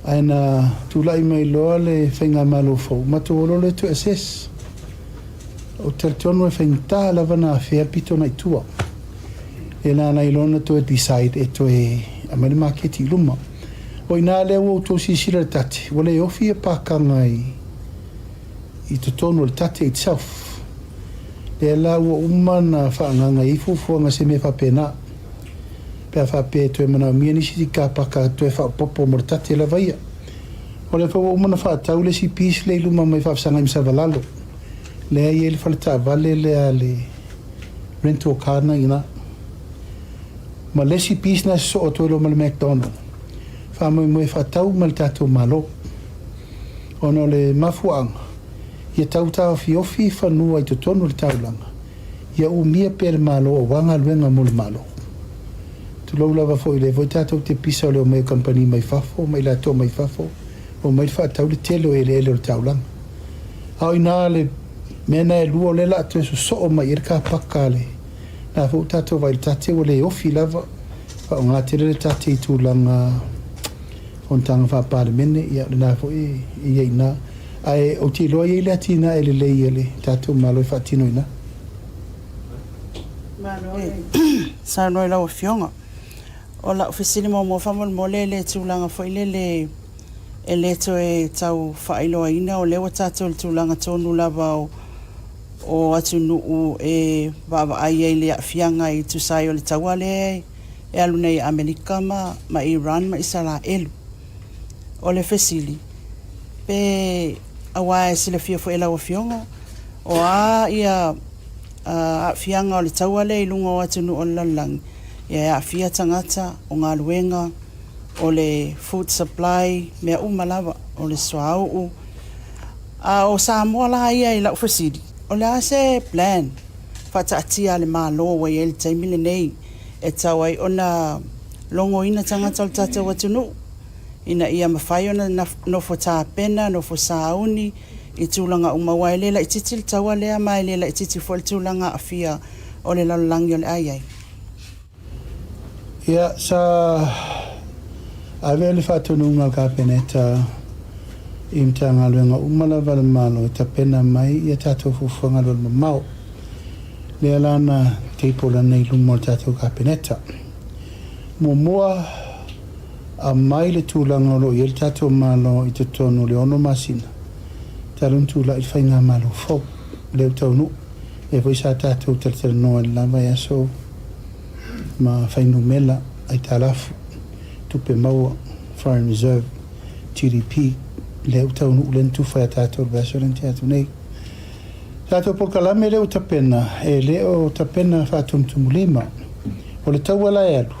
Ae na tulai mai loa le faigamalo fou, matou o loa lea toe assess. Ou te talitonu e faigata lava ona afea pito na i tua. E na ala ai loa ona toe decide e toe aumai le maketi i luma. O i ina lea ua outou silasila i le tate, ua le ofi ia pakaga i i totonu o le tate itself. Lea la ua uma ona faaagaga i ai fuafuaga se mea faapena. Pe a faapea e toe manaomia nisi car paka toe faaopoopo mo le tate lava ia. O lea foi ua uma ona faatau le isi piece lea i luma mai faafesagai ma Savalalo. Lea e i ai le fale taavale lea a le rental car na i ina. Ma le isi piece na e sosoo atu ai loa ma le McDonald. Faamoemoe e faatau uma e le tatou Malo. Ona o le mafuaaga, ia tau taofiofi fanua i totonu o le taulaga, ia umia pea le Malo aua galuega mo le Malo. Tulou lava foi, lea foi tatou te pisa o le omai o kamupani mai fafo ma i latou mai fafo, omai le faatau le tele o eleele o le taulaga. A o i ina le mea na e lua o lea o le a toe sosoo mai i ai le kapaka a le, na foi ua tatou vaai i le tate ua le ofi lava, faaaoga tele le tate i tulaga fonotaga faa-Palemene, ia o lena foi e i ai i ina. Ae ou te iloa e i ai le atinae lelei a le tatou Malo e faatino i ina. Malo le saunoa i lau Afioga. O lau fesili muamua faamolemole i le tulaga foi lele e le toe tau faailoaina o lea ua tatou i le tulaga tonu lava o atunuu e vaavaai ai i le aafiaga e tusa ai o le taua lea e alu nei i Amerika ma Iran ma Isaraelu. O le fesili, pe aua e silafia foi e lau Afioga, o a ia aafiaga o le taua lea i luga o atunuu o le lalolagi, ia e aafia tagata, o galuega, o le food supply, mea uma lava, o le suauu. A o Samoa la ia i lau fesili, o le a se plan faataatia a le Malo ua i ai i le taimi lenei e tatau ai ona logoina tagata o le tatou atunuu ina ia mafai ona nofo tapena, nofo sauni i tulaga uma aua e le laitiiti le taua lea ma e le laitiiti foi le tulaga aafia o le lalolagi o le a i ai. Ia, sa ave le faatonuga a le Kapeneta i Matagaluega uma lava a le Malo e tapena mai ia tatou fuafuaga alualumamao. Lea la na table ana i luma o le tatou Kapeneta. Muamua, aumai le tulaga o lo o i ai le tatou Malo i totonu o le ono masina talu ona tulai le Faigamalo fou lea ua taunuu. Lea foi sa tatou talatalanoa i le la vaiaso ma fuainumera, aitalafu, tupe maua, foreign reserve, GDP, lea ua taunuu lea na tufa ia tatou i le vaiaso lea na tea atu nei. Tatou polokalame lea ua tapena, e le o tapena faatumutumulima. O le taua la e alu,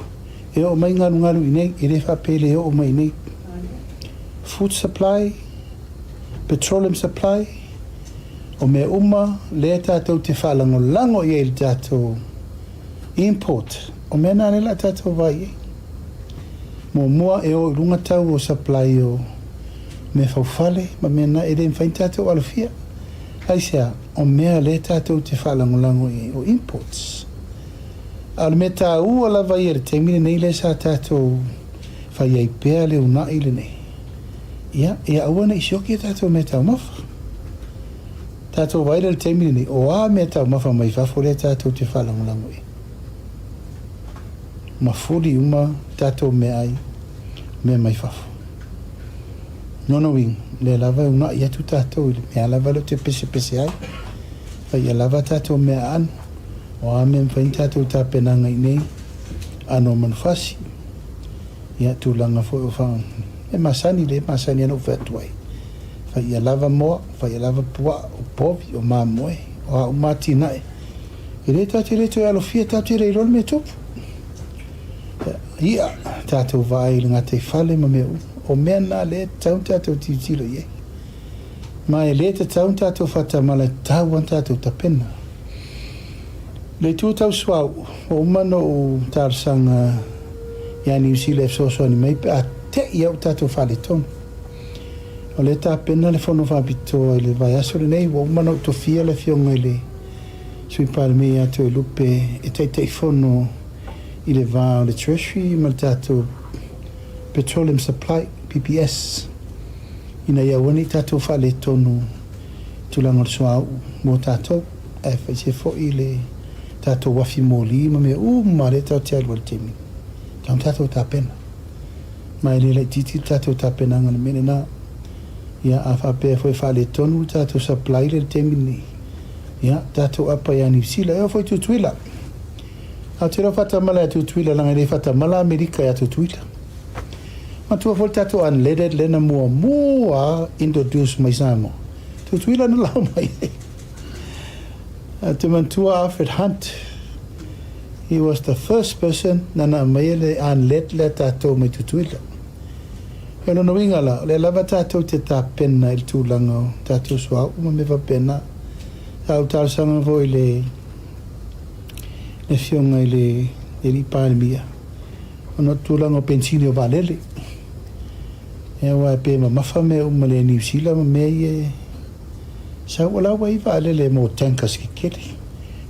e oo mai galugalu i inei, e le faapea e le oo mai i inei. Food supply, petroleum supply, o mea uma lea tatou te faalagolago i ai i le tatou import, o mea na lea o le a tatou vaai i ai. Muamua e o i luga tau o supply o mea faufale ma mea na e le mafai ona tatou alofia. Aisea? O mea lea tatou te faalagolago i ai o imports. A o le mea taua lava ia i le taimi lenei lea sa tatou fai ai pea le uunai lenei, ia, ia aua ne i sioki a tatou meataumafa. Tatou vaai lea i le taimi lenei, o a meataumafa mai fafo lea tatou te faalagolago i ai? Mafuli uma tatou meaai mea mai fafo. Lona uiga, lea lava e uunai atu tatou i le mea lava lea ou te pesepese ai, fai ia lava tatou mea aano, o a mea e mafai ona tatou tapenaga i inei, aano o manufasi. Ia, tulaga foi o fa, e masani le masani ana ou fai atu ai. Fai ia lava moa, fai ia lava puaa, o povi, o mamoe, o a uma atinae. E le tatou te le toe alofia, tatou te le iloa le mea e tupu. Ia, i'a, tatou vaai i le gataifale ma mea uma. O mea na lea e tatau ona tatou tilotilo i ai. Ma e le tatau ona tatou faatamala, e tatau lava ona tatou tapena. Le itu tau suauu, ua uma ona ou talosaga ia Niu Sila e fesoasoani mai pe a te i au tatou faaletonu. O lea e tapena le fono faapitoa i le vaiaso lenei, ua uma ona ou tofia le afioga i le Sui Palemia ia Toelupe e Taitaifono i le va o le Treasury ma le tatou Petroleum Supply, PPS, ina ia aua ne i tatou faaletonu i tulaga o le suauu mo tatou, ae faise foi le tatou afi moli ma mea uma lea tatou te alu ai i le taimi nei. Tatau ona tatou tapena. Ma e le laitiiti le tatou tapenaga i le mea lena. Ia, a faapea foi e faaletonu le tatou supply lea i le taimi lenei, ia, tatou apa ia Niu Sila, e oo foi i Tutuila. Ae ou te iloa faatamala ia Tutuila leaga e le faatamala Amerika ia Tutuila. Manatua foi le tatou unleaded lea na muamua introduce mai Samoa. Tutuila na lau mai ai. Ou te manatua Alfred Hunt, he was the first person nana aumaia le unleaded lea tatou mai Tutuila. O lona uiga la, o lea lava tatou te tapena i le tulaga o tatou suauu ma mea faapena. Sa ou talosaga foi i le Afioga i le Alii Palemia, ona o le tulaga o penisini o vaalele. Ia aua e pei e mamafa mea uma i le Niu Sila ma mea ia e sau, o la ua i ai vaalele mo tankers kekele,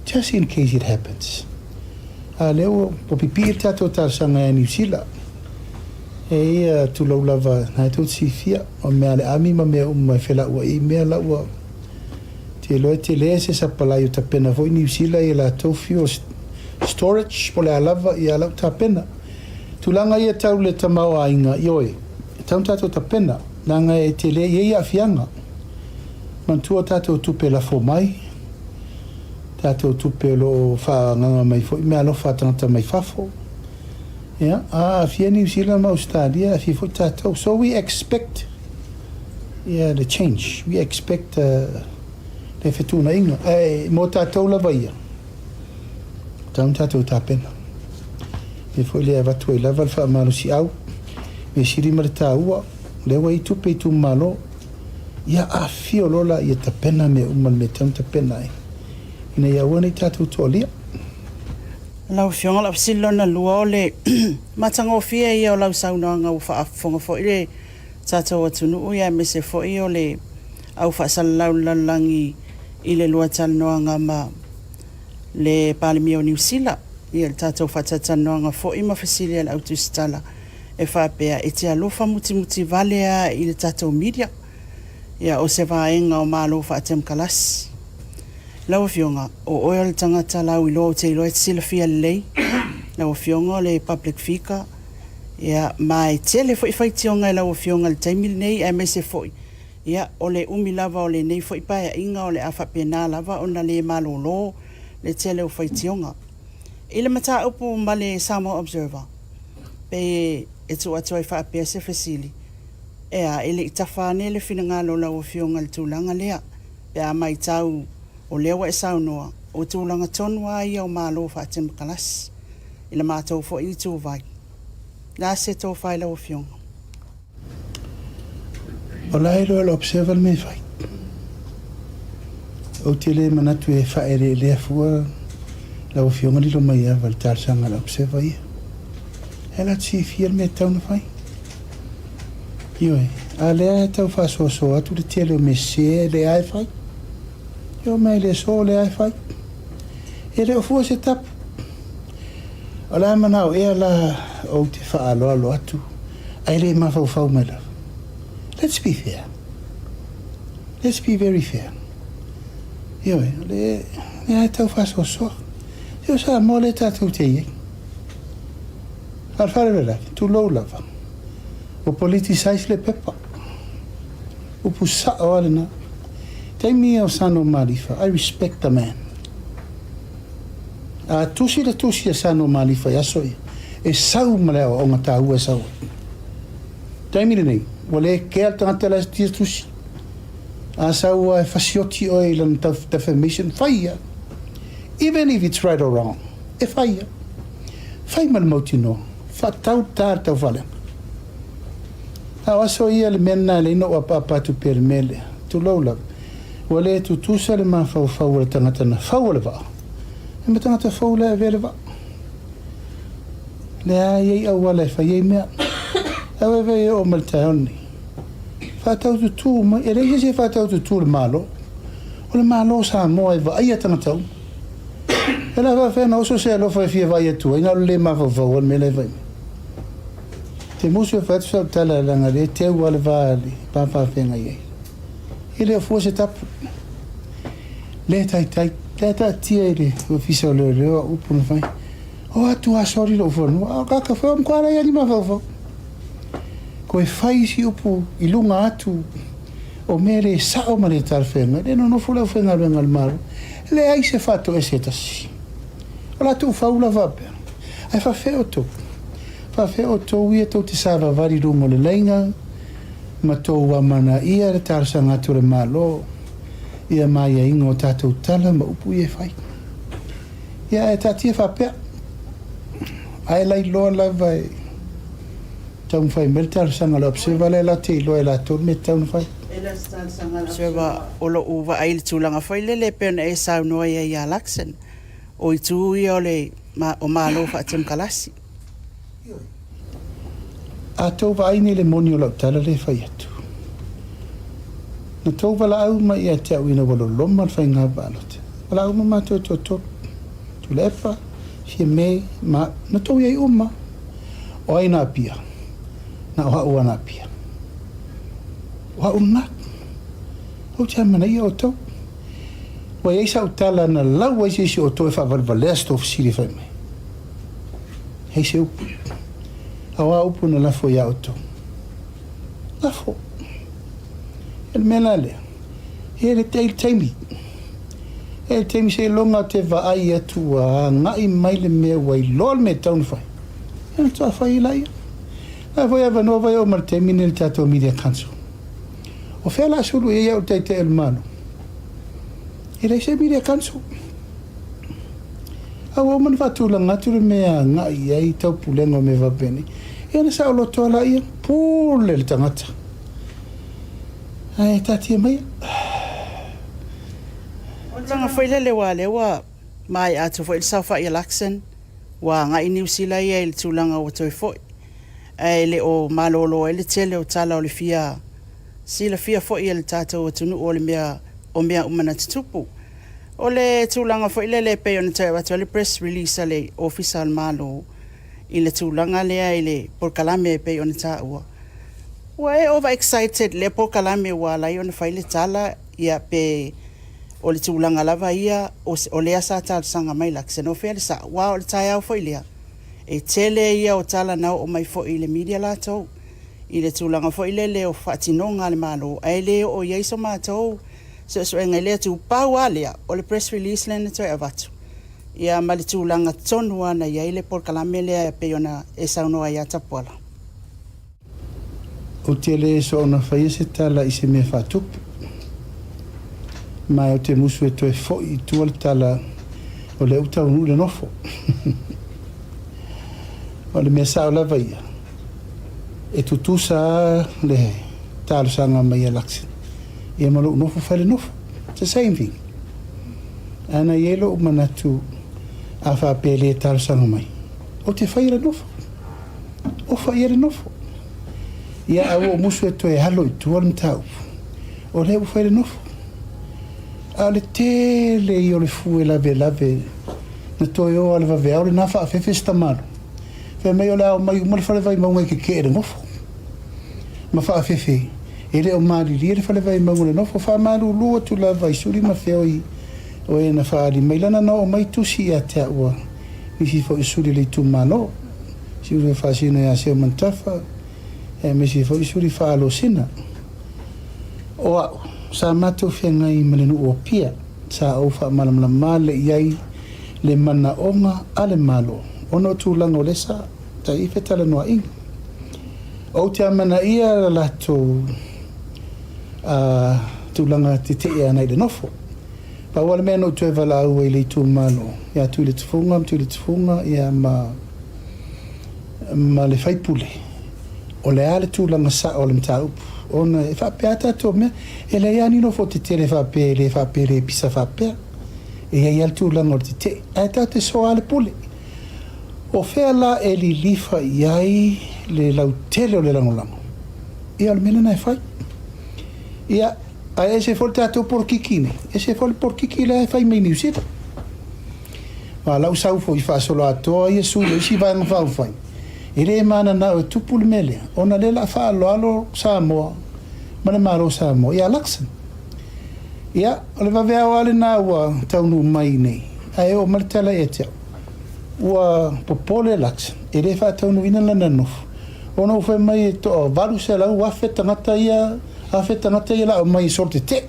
just in case it happens. A o lea ua pipii le tatou talosaga ia Niu Sila. E ia, tulou lava, na e tou te silafia, o mea a le ami ma mea uma e felauai i mea la ua te iloa e tele se sapalai o tapena foi Niu Sila i a latou fuel storage po o le a lava ia lau tapena. Tulaga ia tau le tamaoaiga, ioe, e tatau ona tatou tapena, leaga e tele i ai aafiaga. Manatua tatou tupe lafo mai, tatou tupe o lo o faaagaga mai foi meaalofa a tagata mai fafo. Ia, a aafia Niu Sila ma Ausetalia, e aafia foi tatou. So we expect ia le change, we expect le fetuunaiga. Ae mo tatou lava ia, tatau ona tatou tapena. O le mea foi lea e avatu ai lava le faamalosiau, mea sili ma le taua, o lea ua i ai tupe i itumalo, ia afifio loa laia tapena mea uma i le mea e tatau ona tapena ai, ina ia aua ne i tatou toalia. Lau Afioga, o lau fesili lona lua, o le matagofie ia o lau saunoaga ua faafofoga foi le tatou atunuu aemaise foi o le au faasalalau i le lalolagi i le lua talanoaga ma le Palemia o Niu Sila, i le tatou faatalatalanoaga foi ma fesili a le au tusitala e faapea, e te alofa mutimuti vale lava i le tatou media, ia o se vaega o Malo faatemokalasi. Lau Afioga, o oe o le tagata lauiloa ou te iloa e te silafia lelei, lau Afioga o le public figure, ia, ma e tele foi faitioga i lau Afioga i le taimi lenei aemaise foi, ia, o le umi lava o lenei foi Paeaiga o le a faapena lava ona le malolo le tele o faitioga. I le mataupu ma le Samoa Observer, pei e tuu atu ai faapea se fesili, e a, e le i tafa ane le finagalo o lau Afioga i le tulaga lea? Pe a matau, o lea ua e saunoa, o tulaga tonu lava ia o Malo faatemokalasi i le matou foi ituvai. O le a se tofa i lau Afioga? O la e iloa e le Observer le mea e fai. Ou te le manatu e faaeleelea fua lau Afioga Lilomaiava i le talosaga a le Observer ia. E la te silafia le mea e tatau ona fai. Ioe, a lea e tau faasoasoa atu le tele o mea sese lea e fai. E oo mai i le aso lea e fai. E le o fua se tapu. O le a manao ea la ou te faaaloalo atu ae le mafaufau mai lava. Let's be fair. Let's be very fair. Ioe, o le mea e tau faasoasoa. Se o Samoa lea tatou te i ai. A o le faalavelave, tulou lava, ua politicize le pepa. Upu sao lava lena. Taimi ia o Sano Malifa, I respect the man. A tusi le tusi a Sano Malifa i aso ia, E sau ma le aoaoga taua e sau ai. Taimi lenei, ua le kea le tagata la e tia tusi. A sau lava e fasioti oe i lana defamation, fai ia. Even if it's right or wrong, e fai ia. Fai ma le mautinoa, faatau ta le taufaaleaga. A o aso ia le mea lena e leai na ou apaapa atu pea i le mea lea. Tulou lava, ua le tutusa le mafaufau o le tagata na fau o le vaa, e ma tagata fou la e avea le vaa. Lea e i ai auala e fai ai mea. Ae ua e oo mai le taeao lenei. Faatau tutū mai. E leai se isi e faatau tutū i le Malo. O le Malo o Samoa e vaaia tagata uma. E le faafefea ona oso se alofa e fia vaai atu ai, na o le lē mafaufau lava le mea la e fai mai. Te musu e fai atu sau tala leaga lea e teu lava le va i le va faafeagai ai. E le o fua se tapu. Le taitai, lea taatia i le Ofisa o Leoleo au upu na fai. O atu a sori lou fanua, a o kaka foi o matua leai ni mafaufau. Koe fai isi upu i luga atu o mea le sao ma le talafeagai, le nonofo le aufaigaluega a le Malo, leai se faatoese e tasi. O la tuufau la faapea, ae faafefea outou? Faafefea outou ia tou te savavali i luga o le laina ma tou amanaia le talosaga atu a le Malo ia ma aiaiga o tatou tala ma upu ia e fai? Ia ae taatia faapea, ae lailoa lava e taumafai mai le talosaga a le Observer lea la te iloa e latou le mea e tatau ona fai. Observer, O lou vaai i le tulaga foi lele e pei ona e saunoa i ai ia Luxon, o itu ia o le o Malo faatemokalasi. A tou vaai nei i le moni o lau tala lea e fai atu. Na tou valaau mai ia te au ina ua loloma le faiga palota. Valaau uma matou e toatolu, Tuilaepa, Fiame ma au. Na tou i ai uma. O ai na Apia? Na o ha'u lava na Apia. O ha'u lena. Ou te amanaia outou. Ua i ai sa'u tala na lau ai se isi o outou e faavalevalea se tou fesili e fai mai. Hei se upu. A o a upu na lafo iā outou? Lafo. E le mea la lea, e le te i le taimi. E le taimi seiloga o te vaai atu ua agai mai le mea ua iloa le mea e tatau ona fai, ia ona faatoa fai ai laia. La foi avanoa vai oo ma le taimi lenei i le tatou Media Council. O fea la sulu i ai au i le Taitai o le Malo? E leai se Media Council. A ua uma ona faatulaga atu le mea e agai i ai taupulega o mea faapenei, ia ona saoloto lava laia, pule le tagata. Ae taatia maia. O le tulaga foi lele aua o lea ua maea atu foi le saofai a Luxon, ua agai Niu Sila ia i le tulaga ua toe foi, ae le o malolo ai le tele o tala o le fia silafia foi e le tatou atunuu o le mea o mea uma na tutupu. O le tulaga foi lele e pei ona toe avatu ai le press release a le Ofisa o le Malo i le tulaga lea i le polokalame e pei ona taua, ua e over excited i lea polokalame ua ala ai ona fai le tala ia pe o le tulaga lava ia o lea sa talosaga mai Luxon o fea le sao aua o le taeao foi lea e tele ia o tala na oo mai foi i le media latou i le tulaga foi lele o faatinoga a le Malo ae le oo i ai so matou suesuega i lea itu. Pau lava lea, o le press release lea na toe avatu, ia ma le tulaga tonu lava na i ai le polokalame lea e pei ona e saunoa ai ia Tapuala. Ou te le soona faia se tala i se mea faatupu, ma ou te musu e toe fo'i i tua le tala o lea ua taunuu i le nofo. O le mea sao lava ia, e tutusa lava le talosaga mai a Luxon ia ma lou nofo fai le nofo. It's the same thing. Ae na i ai lou manatu a faapea e le talosaga mai, ou te faia le nofo. Ofa ia le nofo. Ia ae ua ou musu e toe alo i tua le mataupu. O lea ua fai le nofo. A o le tele ia o le fue lavelave na toe o lava i le vaveao lena faafefe se tamaloa. Fai mai o le a omai uma le fale Vaimauga e kekee i le nofo. Ma faafefe e le o malilie le fale Vaimauga i le nofo. Faamalulu atu lava i Suli ma Feoi o e na faaali mai lana na oo mai tusi ia te au a nisi foi o suli o le itumalo, suli o Faasino ia Seumanutafa, aemaise foi suli faa-Alosina. O au, sa matou feagai ma le nuu o Apia, sa ou faamalamalama le i ai le manaoga a le Malo ona o tulaga o lea sa. Sa i ai fetalanoaiga. Ou te amanaia le latou tulaga tetee ana i le nofo. Pau lava le mea na ou toe valaau ai i le itumalo ia Tuiletufuga ma Tuiletufuga ia ma ma le faipule, o le a le tulaga sao o le mataupu, ona e faapea lava tatou mea, e leai lava ni nofo tetele faapea e le faapea e le pisa faapea. E i ai lava le tulaga o le tetee, ae tatou te soa lava le pule. O fea la e lilifa i ai le lautele o le lagolago? Ia, o le mea lena e fai. Ia, ae ese foi le tatou polokiki nei, ese foi le polokiki la e fai mai i Niu Sila. Ma lau sau foi faasoloatoa ia sui o isi Vaega Faaupufai, e le mananao e tupu le mea lea, ona lea o le a faaaloalo Samoa ma le Malo o Samoa ia Luxon. Ia, o le vaveao lava lena ua taunuu mai nei, ae oo mai le tala ia te au, ua popole Luxon e le faataunuuina lana nofo, ona ua fai mai e toa 800,000 tagata ia, afe tagata ia o le a omai e solo tetee.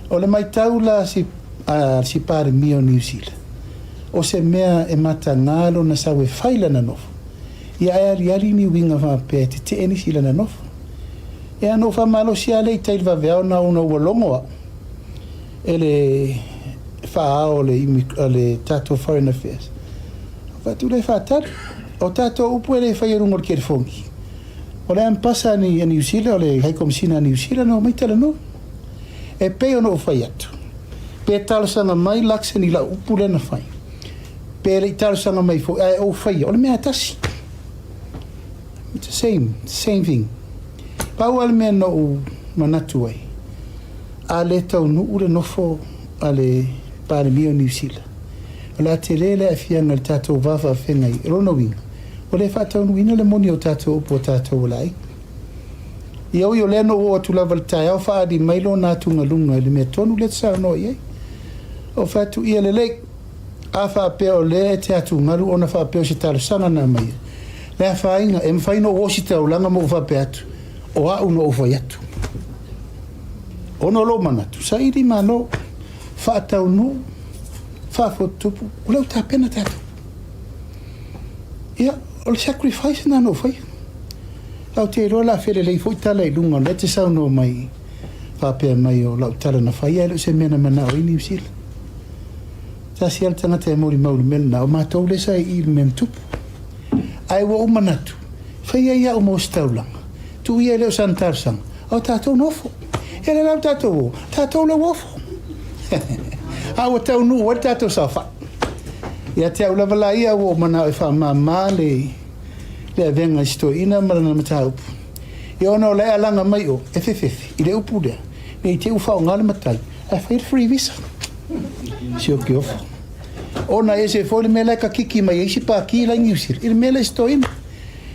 O le matau la a si, a si Palemia o Niu Sila, o se mea e mataga lona sau e fai lana nofo, ia ae aliali ni uiga faapea e tetee nisi i lana nofo. Ea na ou faamalosi lava lea i tai i le vaveao na ona ua logo au e le faa-ao o le, o le tatou Foreign Affairs. Ou fai atu lea e faatali. O tatou upu e le faia i luga o le telefoni. O le Ambassa a Niu Sila, o le High Commissioner a Niu Sila na omai talanoa. E pei ona ou fai atu, pe talosaga mai Luxon i lau upu lea na fai, pe le i talosaga mai foi, ae ou faia, o le mea lava e tasi. It's the same, same thing. Pau lava le mea na ou manatu ai, a le taunuu le nofo a le Palemia o Niu Sila, o le a tele le aafiaga i le tatou va faafeagai. O lona uiga, ua le faataunuuina le moni o tatou upu a tatou o le aiga. Ia ui o lea na ou oo atu lava i le taeao faaali mai lona atugaluga i le mea tonu lea e te saunoa i ai. Ou fai atu, Ia lelei, a faapea o lea e te atugalu ona faapea o se talosaga na aumaia, le afaina, e mafai ona ou ositaulaga ma ou faapea atu, o au na ou fai atu. Ona o lou manatu, saili malo, faataunuu, faafotutupu, o lea ua tapena tatou. Ia, o le sacrifice lena na ou faia. Ae ou te iloa o le a felelei foi tala i luga o lea e te saunoa mai faapea mai o lau tala na fai ae le o se mea na manao ai Niu Sila. Tasi lava le tagata e molimau i le mea lena, o matou lea sa i i i le mea na tupu. Ae ua ou manatu, fai ai au ma ositaulaga, tuu ia e le o sana talosaga, a o tatou na ofo. Ia lea la ua tatou o, tatou lea ua ofo. A ua taunuu ai le tatou saofai. Ia te au lava la ia ua ou manao e faamama le le avega i si toeaina ma lana mataupu. Ia ona o la e alaga mai o e fefefe i le upu lea, ne i te i ua faaaoga le matai ae fai le free visa. Sioki ofo. Ona e ese foi le mea la e kakiki mai ai isi pākī la i Niu Sila i le mea lea i si toeaina.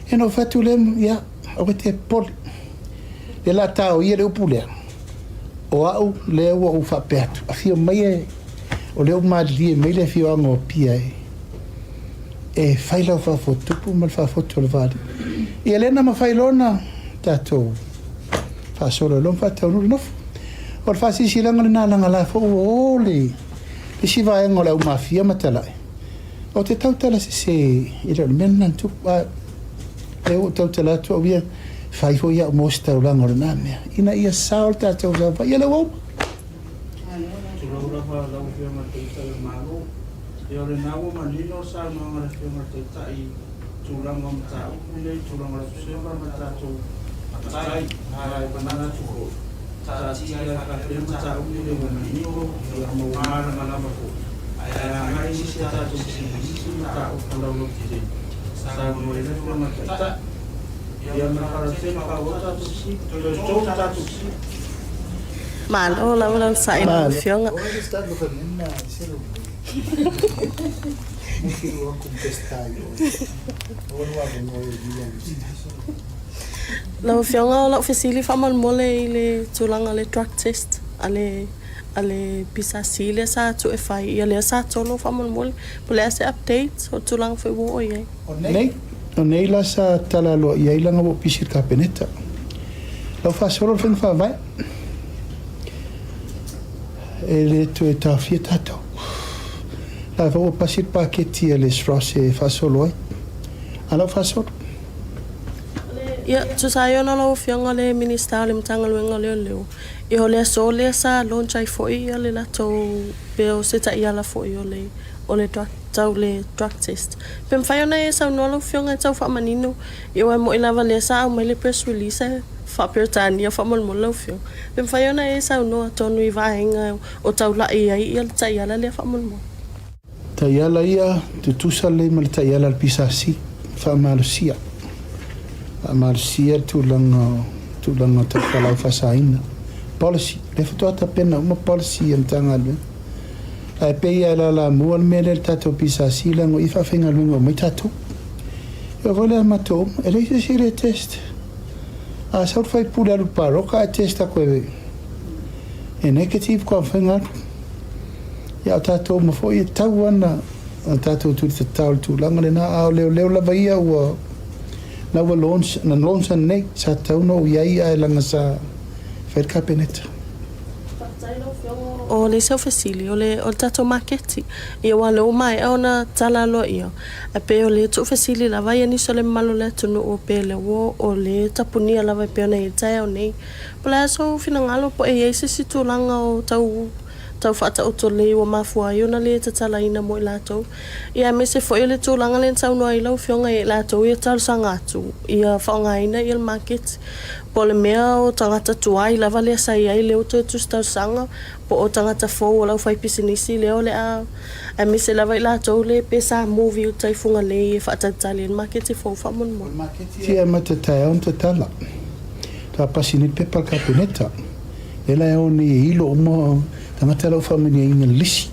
Ia ona ou fai atu lea, ia, aua e te popole. Lea la taoia le upu lea, o au lea ua ou faapea atu, afio mai e, o lea ua malilie mai le afioaga o Apia e, e fai lau faafotutupu ma le faafotu o le vaalii. Ia lea na mafai loa ona tatou faasolo ai loa ma faataunuu le nofo. O le faasilasilaga lena leaga la foi ua o le isi vaega o le au mafia ma talae. Ou te tautala sese e le o le mea lena na tupu. A lea ua ou tautala atu au ia, fai foi au mo se taulaga o lena mea ina ia sao le tatou saofai. Ia lea ua uma. Tulou lava lau Afioga i le Taitai o le Malo. Ia o lena ua manino le saunoaga a le Afioga i le Taitai i tulaga o mataupu nei, tulaga o le Aso Seva ma le tatou matai. Ae manatu foi, taatia ai faapea mataupu nei ua manino, ia ma ua malamalama foi. Ae agai i isi a tatou fesili i isi mataupu laulautetele, saunoa ai le Afioga i le Taitai. Ia ma le faaaloalo tele, faaauau tatou fesili, toe tou tatou fesili. Malo lava le onosai i lau Afioga. Lau Afioga o lau fesili faamolemole i le tulaga o le drug test a le a le PSC lea sa atu e fai, ia lea sa tolo faamolemole. Po o le a se update o le tulaga foi ua oo i ai. Nei, o nei la sa tala aloa i ai leaga ua ou pisi i le Kapeneta. Lau faasolo le faiga faavae, e le toe taofia tatou. La foi ua pasi le paketi a le SROS e faasolo ai. A lau faasolo. Ia, tusa ai ona lau Afioga le Minisita o le Matagaluega o Leoleo, ia o le aso lea sa launch ai foi ia le latou pe o se taiala foi o le o le drug tau le drug test. Pe mafai ona e saunoa lau Afioga e tau faamanino, ia aua e moni lava lea sa aumai le press release ae faa-Peretania faamolemole lau Afioga. Pe mafai ona e saunoa tonu i vaega o taulai ai ia le taiala lea faamolemole. Taiala ia, tutusa lelei ma le taiala a le PSC, faamalosia, faamalosia le tulaga, tulaga tau fualaau faasaina. Policy, lea faatoa tapena uma policy a Matagaluega. Ae pei lava e lalamua le mea lea i le tatou PSC leaga o i e faafaigaluega uma ai tatou. E oo foi la ia matou uma, e leai se isi e le test. A sau le faipule alu i le palota ae test atu e e negative faatoa mafai ona alu. Ia a o tatou uma foi e tatau lava ona tatou tulitatao i le tulaga lena, a o leoleo lava ia ua na ua launch, na launch ananei, sa tatau ona ou i ai ae leaga sa fai le Kapeneta. Faafetai lau Afioga. O le isi au fesili, o le o le tatou maketi, ia aua o lea ua maea ona tala aloaia, ae pei o le tuufesili lava ia nisi o le mamalu o le atunuu pe o lea ua o lea e tapunia lava e pei ona i ai le taeao nei. Po o le a sou finagalo po o e i ai se isi tulaga o tau tau faataoto lelei ua mafua ai ona le tatalaina mo i latou, ia aemaise foi o le tulaga lea na saunoa ai lau Afioga ia i latou ia talosaga atu ia faaaogaina ia le maketi. Po o le mea o tagata tuai lava lea sa i ai lea ua toe tusi talosaga po o tagata fou o le aufaipisinisi lea o le a aemaise lava i latou le pe sa move i uta i Fugalei e faatalitali ai le maketi fou faamolemole. Maketi e amata taeao ona tatala. Ka pasi nei le pepa a le Kapeneta, lea la e o nei e ilo uma tagata la ua faamanuiaina i le lisi.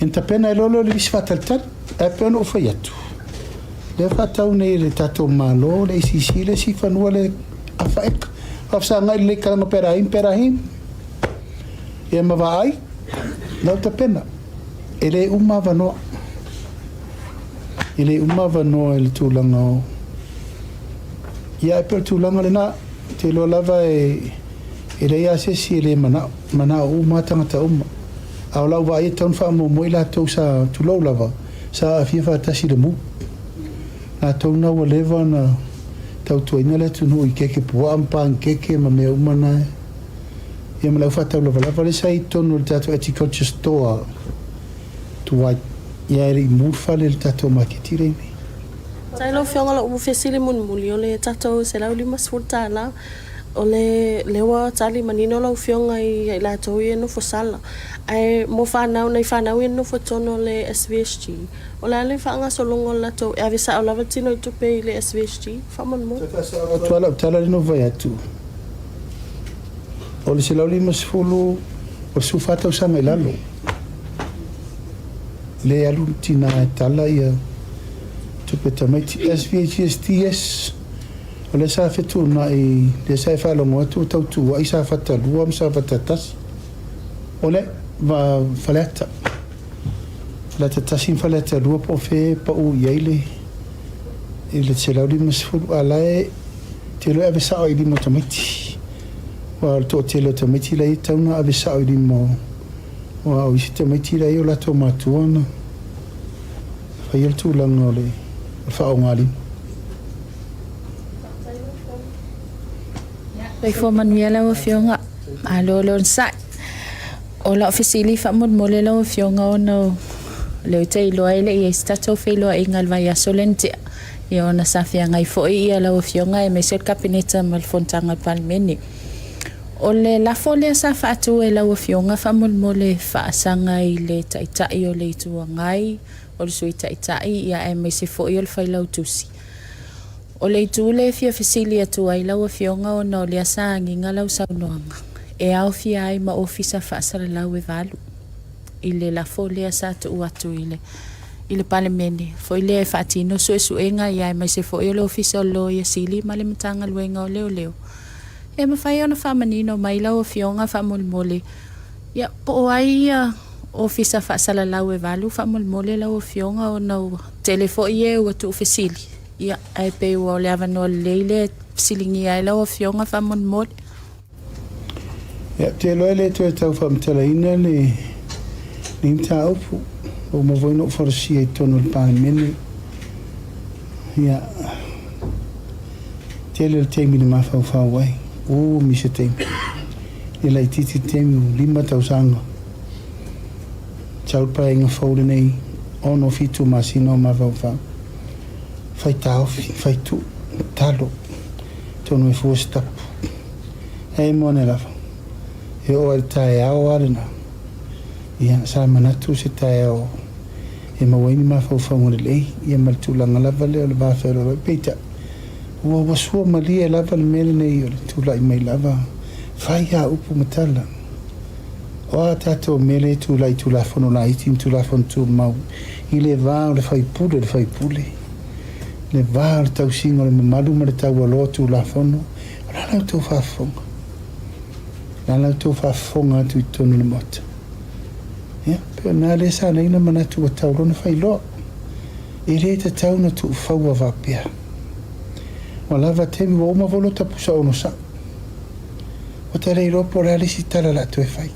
Ia ona tapena ai loa lea o le lisi faatalitali. Ae pei ona ou fai atu, lea e faatau nei e le tatou Malo le ACC le isi fanua lea afa eka. Faafesagai lelei Kalama Perahim Perahim, ia ma vaai, la ua tapena. E le uma avanoa. E le uma avanoa i le tulaga o Ia, e pei o le tulaga lena, ou te iloa lava e leai lava se isi e le manao, manao uma lava tagata uma. A o lau vaai e tatau ona faamuamua i latou sa, tulou lava, sa aafia faatasi i le mu. Latou na ua leva ona tautuaina le atunuu i keke puaa ma panikeke ma mea uma na. Ia ma le au faataulavalava lea sa i totonu o le tatou agriculture store tuai, ia e le i mu le fale i le tatou maketi lea i nei. Faafetai lau Afioga, o lau fesili mulimuli, o le tatou $150, o le lea ua tali manino lau Afioga ia i latou ia e nofo sala. Ae mo fanau, nai fanau ia e nonofo i totonu o le SVSG, o le a le faagasologa o le latou, e ave sao lava le tino i tupe i le SVSG faamolemole? Toe faasao atu lava lau tala lea na ou fai atu, o le 150 o le 14 tausaga i lalo. Le alu le tina e tala ia tupe tamaiti. SVHSTS, o lea sa fetuunai, lea sa e faalogo atu ua tau tuuai Safata 2 ma Safata 1. O le va Faleata, Faleata 1 ma Faleata 2 po o fea e pau i ai le i le 150 a la e te iloa e ave sao i lima o tamaiti. Aua o le toatele o tamaiti la e tatau ona ave sao i lima o Aua o isi tamaiti la e i o latou matua na faia le tulaga o le faaaogalima. Soifua manuia lau Afioga. Malo le onosai. O lau fesili faamolemole lau Afioga ona o lea ou te iloa e le i i ai se tatou feiloaiga i le vaiaso lea na tea, ia ona sa feagai foi lau Afioga aemaise o le Kapeneta ma le Fonotaga a le Palemene. O le lafo lea sa faatu e lau Afioga faamolemole faasaga i le Taitai o le Itu Agai, o le Sui Taitai ia aemaise foi o le Failautusi. O le itu lea e fia fesili atu ai lau Afioga ona o lea sa agiga lau saunoaga e aofia ai ma Ofisa Faasalalau e valu i le lafo lea sa tuu atu i le i le Palemene foi lea e faatino suesuega ia aemaise foi o le Ofisa o le Loia Sili ma le Matagaluega o Leoleo. E mafai ona faamanino mai lau Afioga faamolemole, ia, po o ai ia Ofisa Faasalalau e valu faamolemole lau Afioga ona ua tele foi e ua tuufesili, ia, ae pei ua o le avanoa lelei lea e fesiligia ai lau Afioga faamolemole. Ia, ou te iloa e le toe tau faamatalaina lenei mataupu, ua uma foi ona ou folasia i totonu o le Palemene. Ia, tele le taimi na mafaufau ai, umi se taimi. E laitiiti le taimi, ua 5 tausaga. Sau le paeaiga fou lenei, 6, 7 masina o mafaufau. Fai taofi, fai tuu, talo, atonu e fua se tapu. Ae mo ane lava, e oo lava i le taeao lava lena, ia, sa manatu se taeao e maua ai ni mafaufauga lelei, ia ma le tulaga lava lea o le va feoloolo ai. Peitai, ua ua sua malie lava le mea lenei o le tulai mai lava, fai lava upu ma tala. O a tatou mea lea e tulai i Tulafono laiti ma Tulafono Tumau i le va o le faipule i le faipule, le va o le tausiga o le mamalu ma le taualoa o Tulafono, o le a la outou faafofoga? O le a la outou faafofoga atu i totonu o le Maota? Ia, pei o lena lea sa alai ona manatu ua tau loa ona fai loa. E le tatau ona tuufaua faapea. Ua lava taimi, ua uma foi lota pusa onosai. Ua ta le iloa po o le a le isi tala o le a toe fai.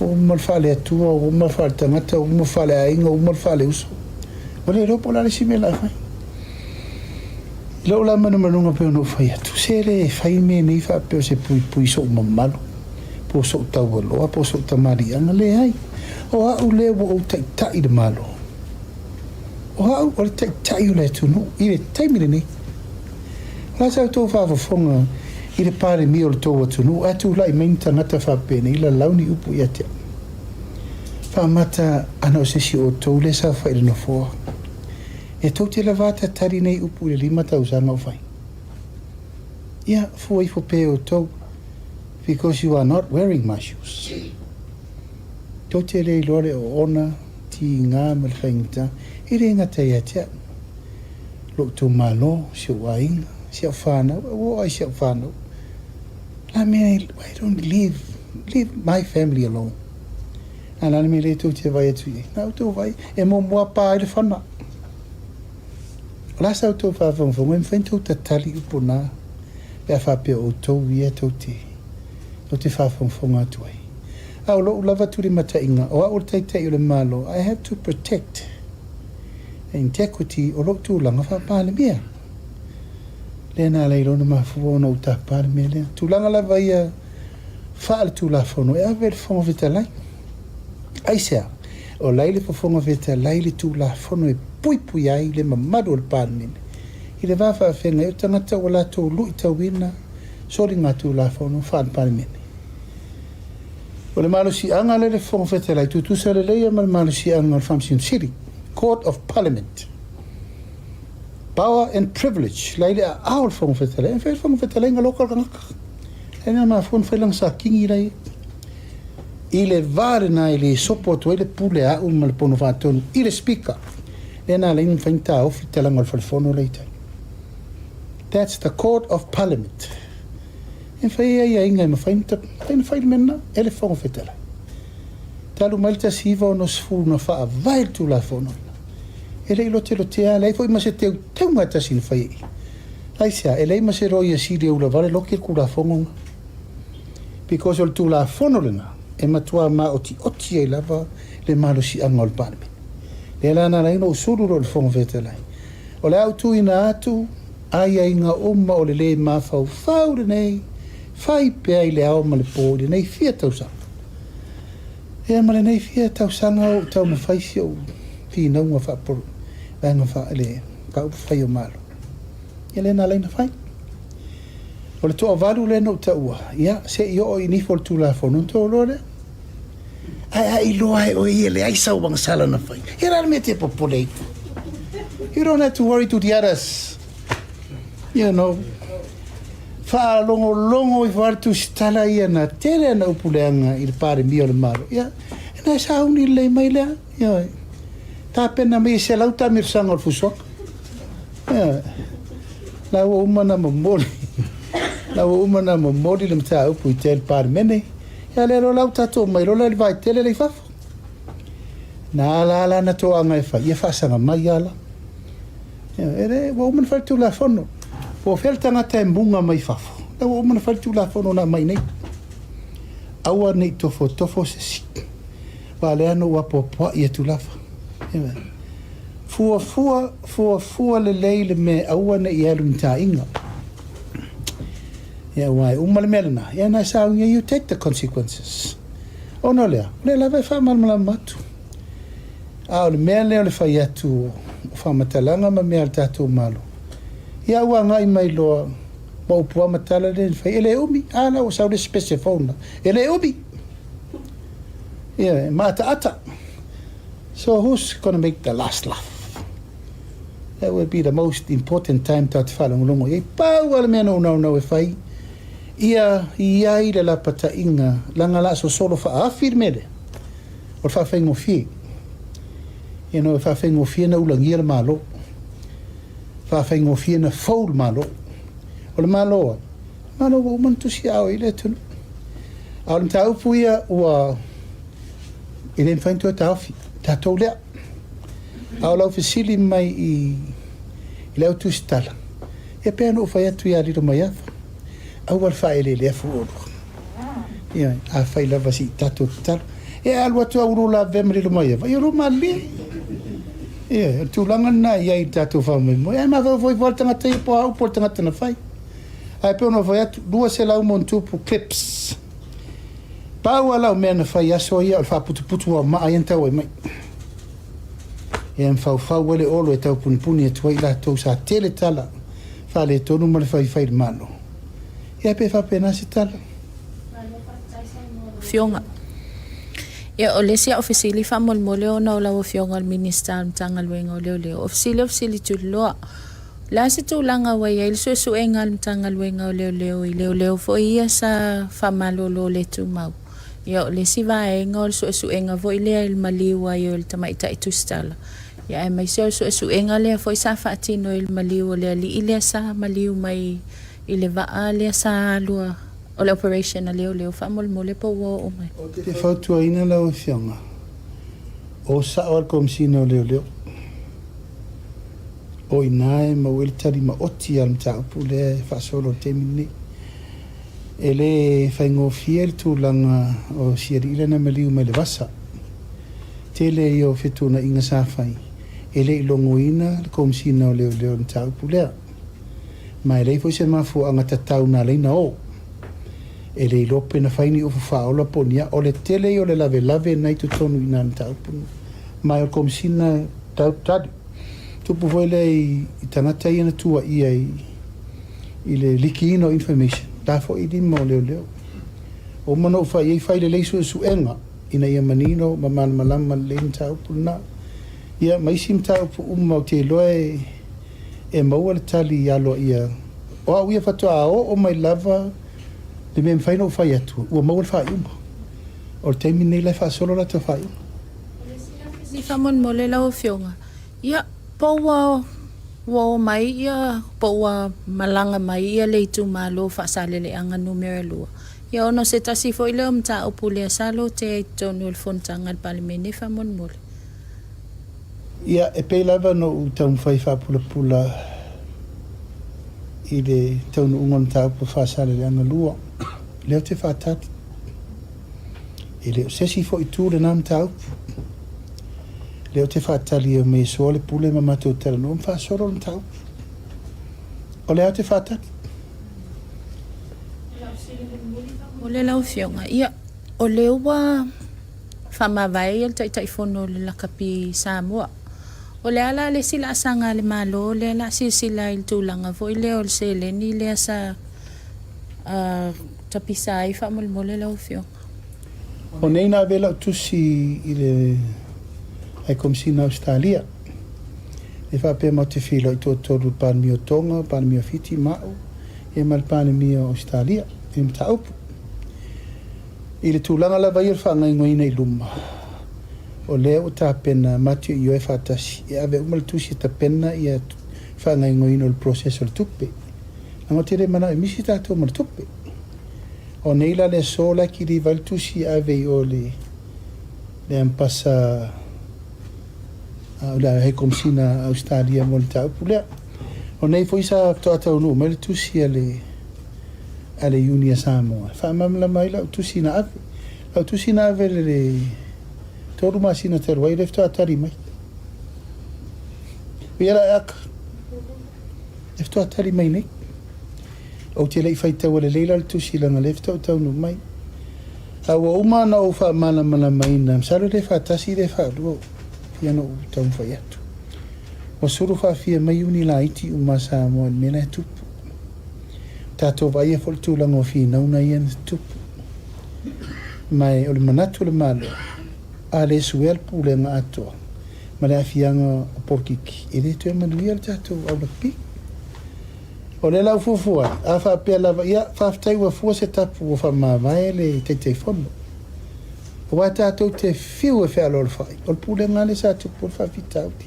Ua uma le faale-Atua, ua uma le faale-tagata, ua uma le faale-aiga, ua uma le faale-uso. Ua le iloa po o le a le isi mea o le a fai. I lou la manumanuga pei ona ou fai atu, se le fai mea nei faapea o se puipui i sou mamalu, po o sou taualoa, po o sou tamaliiaga, leai. O au lea ua ou taitai i le Malo. O au o le taitai o le atunuu i le taimi lenei. O le a sa outou faafofoga i le Palemia o le tou atunuu ae tulai mai ni tagata faapenei lalau ni upu ia te au? Faamata ana o se isi o outou lea e saofai i le nofoa. E tou te lava tatali nei upu i le 5 tausaga o fai. Ia, fua ifo pea e outou, because you are not wearing my shoes. Tou te le iloa le oona, tiga ma le faigata, e le gata ia te au. Lou itumalo, si ou aiga, si au whanau, e ua oo ai si au whanau. La mea, why don't leave, leave my family alone. A la le mea lea tou te vaai atu i ai, na outou vaai, e muamua pa ai le fana. O le a sa outou faafogafoga, e mafai ona outou tatali upu na, pe a faapea o outou ia tou te, tou te faafogafoga atu ai. A o lou lava tulimataiga, o au o le Taitai o le Malo, I have to protect the integrity o lou tulaga faa-Palemia. Lea na ala ai loa ona mafua ona ou tapa le mea lea. Tulaga lava ia faale-Tulafono e ave i le Fofoga Fetalai. Aisea? O la e i le Fofoga Fetalai le Tulafono e puipui ai le mamalu o le Palemene i le va faafeagai o tagata ua latou luitauina soligatulafono faale-Palemene. O le malosiaga lea i le Fofoga Fetalai, tutusa lelei ma le malosiaga o le Faamasino Sili, Court of Parliament. Power and privilege, la i le aao o le Fofoga Fetalai. E mafai e le Fofoga Fetalai ona loka le tagata. E na mafua ona fai lana sakini la i i le va lena e le sopo atu ai le pule a au ma le pono faatonu i le Speaker. Lea na ala ai ona mafai ona taofi le talaga o le falefono la i tai. That's the Court of Parliament. E mafai ai aiaiga e mafai ona fai le mea lena e le Fofoga Fetalai. Talu mai le 1960 na faavae le Tulafono lena. E le i lotelotea, leai foi ma se teuteuga e tasi na fai ai. Aisea? E leai ma se loia sili e ulavale loki le Tulafono lena. Because o le Tulafono lena e matua maotioti ai lava le malosiaga o le Palemene. Lea la na ala ai ona ou sulu loa i le Fofoga Fetalai. O le a ou tuuina atu aiaiga uma o le lē mafaufau lenei, fai pea i le ao ma le po i lenei fia tausaga. Ia ma lenei fia tausaga o ou taumafai si ou finauga faapolo vaega faa le mataupu fai o Malo. Ia lea na ala ai ona fai. O le toavalu lea na ou taua, ia se i oo i nifo o le Tulafono ona tou iloa lea. Ae a iloa e oe ia e leai sau agasala na fai, ia o le a le mea e te popole ai? You don't have to worry to the others. You know. Faalogologo ifo lava le tusitala ia na tele ana upu leaga i le Palemia o le Malo. Ia, na e sauni lelei mai lea. Ioe. Tapena mai e 100 taamilosaga o le fusuaga. Ioe. La ua uma ona momoli, la ua uma ona momoli le mataupu i te le Palemene. Ia lea loa la ua tatou omai loa la i le vaitele la i fafo. Na ala ala na toaga e fai, ia faasaga mai ala. E le, ua uma ona fai le Tulafono. Po o fea le tagata e muga mai fafo, la ua uma ona fai le Tulafono na aumai nei. Aua ne i tofotofo se isi. Aua o lea na ou apoapoai atu lava. Ioe. Fuafua, fuafua lelei le mea e aua ne i alu i taaiga. Ia aua e uma le mea lena, ia na e saunia, you take the consequences. Ona o le a? O lea lava e faamalamalama atu. A o le mea lea o le fai atu o faamatalaga ma mea a le tatou Malo, ia ua agai mai loa ma upu lava ma tala lea na fai, e le umi, a la ua sau le isi pese fou lena, e le umi. Ia, e maataata. So who's gonna make the last laugh? That will be the most important time tatou te faalogologo i ai. Pau lava le mea na ou naunau e fai, ia i ai le lapataiga, leaga o le a sosolo faaafi le mea lea, o le faafaigofie. You know, e faafaigofie na ulagia le Malo, faafaigofie na fou le Malo. O le Malo ai? O le Malo ua uma ona tusiaao i ai le atunuu. A o le mataupu ia ua e le mafai ona toe taofi, tatou lea. A o lau fesili mai i le au tusitala, ia pei ona ou fai atu ia Lilomaiava, aua le faaeleelea fua oulua. Ioe, afai lava se i tatou tatalo. Ia e alu atu au ulua lavevea ma Lilomaiava, ia lua malilie. Ioe, o le tulaga lena e i ai i le tatou faamoemoe. Ae mafaufau ifo lava le tagata ia po o a upu a le tagata na fai. Ae pei ona ou fai atu, 200 ma ona tupu clips. Pau lava lau mea na fai i aso ia o le faaputuputu ao maa ia na tau ai mai. Ia na faufau ai le olo e tau punipuni atu ai i latou sa tele tala faaletonu ma le faifai i le Malo. Ia pe faapena se tala. Malo faafetai saunoa lau Afioga. Ia o le isi au fesili faamolemole ona o lau Afioga o le Minisita o le Matagaluega o Leoleo, o fesili o fesili tuliloa. O le a se tulaga ua i ai le suesuega a le Matagaluega o Leoleo i leoleo foi ia sa faamalolo le tumau? Ia, o le isi vaega o le suesuega foi lea i le maliu ai o le tamaitai tusitala, ia aemaise o le suesuega lea foi sa faatino i le maliu o le alii lea sa maliu mai i le vaa lea sa alu a, o le operation a leoleo faamolemole po ua oo mai. Ou te fautuaina lau Afioga, o sao lava le Komesina o Leoleo. O i ina e maua ai le tali maoti a le mataupu lea e faasolo i le taimi lenei. E le faigofie le tulaga o si alii lea na maliu mai le vasa. Tele ia o fetuunaiga sa fai, e le i logoina le Komesina o Leoleo i le mataupu lea. Ma e leai foi se mafuaaga tatau na ala ai na o. E le iloa pe na fai ni upu faaola po o ni a. O le tele ia o le lavelave na i totonu i ina i le mataupu lena. Ma o le Komesina e tali. Tupu foi lea i tagata ia na tuuaia i le likiina o information, la foi i lima o leoleo. Ua uma ona ou fai i ai, fai lelei suesuega ina ia manino ma malamalama lelei le mataupu lena. Ia, ma isi mataupu uma ou te iloa e maua le tali aloaia. O au ia faatoa oo mai lava le mea e mafai ona ou fai atu, ua maua le faaiuga. O le taimi lenei la e faasolo latou faaiuga. O le isi la fesili faamolemole lau Afioga, ia, po ua ua omai ia, po ua malaga mai ia le itumalo Faasaleleaga Numera 2, ia ona o se tasi foi lea o mataupu lea sa lotea i totonu o le fonotaga a le Palemene faamolemole. Ia, e pei lava ona ou taumafai faapulapula i le taunuuga o le mataupu Faasaleleaga 2, lea ou te faatali. E le o se isi foi itu lena mataupu. Lea ou te faatali e omai e soa le pule ma matou talanoa ma faasolo le mataupu. O lea ou te faatali. O lau Afioga, ia, o lea ua faamavae ia le Taitaifono o le Lakapi Samoa. O le a la le isi laasaga a le Malo lea o le a silasila ai i le tulaga foi lea o le seleni lea sa tapisa ai faamolemole lau Afioga. O nei na ave lau tusi i le High Komesina Ausetalia e faapea matou te feiloai toatolu le Palemia o Tonga, Palemia o Fiti ma au ia ma le Palemia o Ausetalia i le mataupu. I le tulaga lava ia o le faagaoioiina i luma, o lea ua tapena matou ioe faatasi e ave uma le tusi e tapena ia faagaoioiina o le process o le tupe. Leaga ou te le manao e misi tatou ma le tupe. O nei la le aso la e kiliva ai le tusi e ave i o i le Ampasa o le High Komesina a Ausetalia mo le mataupu lea. O nei foi sa faatoa taunuu mai le tusi a le a le Iuni a Samoa e faamalamalama ai lau tusi na ave. Lau tusi na ave i le 3 masina talu ai lea faatoa tali mai. O ia la e aka, e faatoa tali mai nei. Ou te le i faitaua lelei la le tusi leaga o lea faatoa ou taunuu mai. A ua uma ona ou faamalamalamaina, masalo e le faatasi e le faalua ua fia ona ou taumafai atu. Ua sulu faafia mai iuni laiti uma a Samoa i le mea la e tupu. Ua tatou vaaia foi le tulaga o finauga ia na tutupu. Ma o le manatu o le Malo, a le suea le pulega atoa ma le aafiaga o polokiki, e le toe manuia le tatou au lakapi. O lea la ua fuafua ai, a faapea lava, ia, faafetai ua fua se tapu ua faamavae le Taitaifono. Aua tatou te fiu e fealoalofai, o le pulega lava lea sa tupu ai le faafitauli.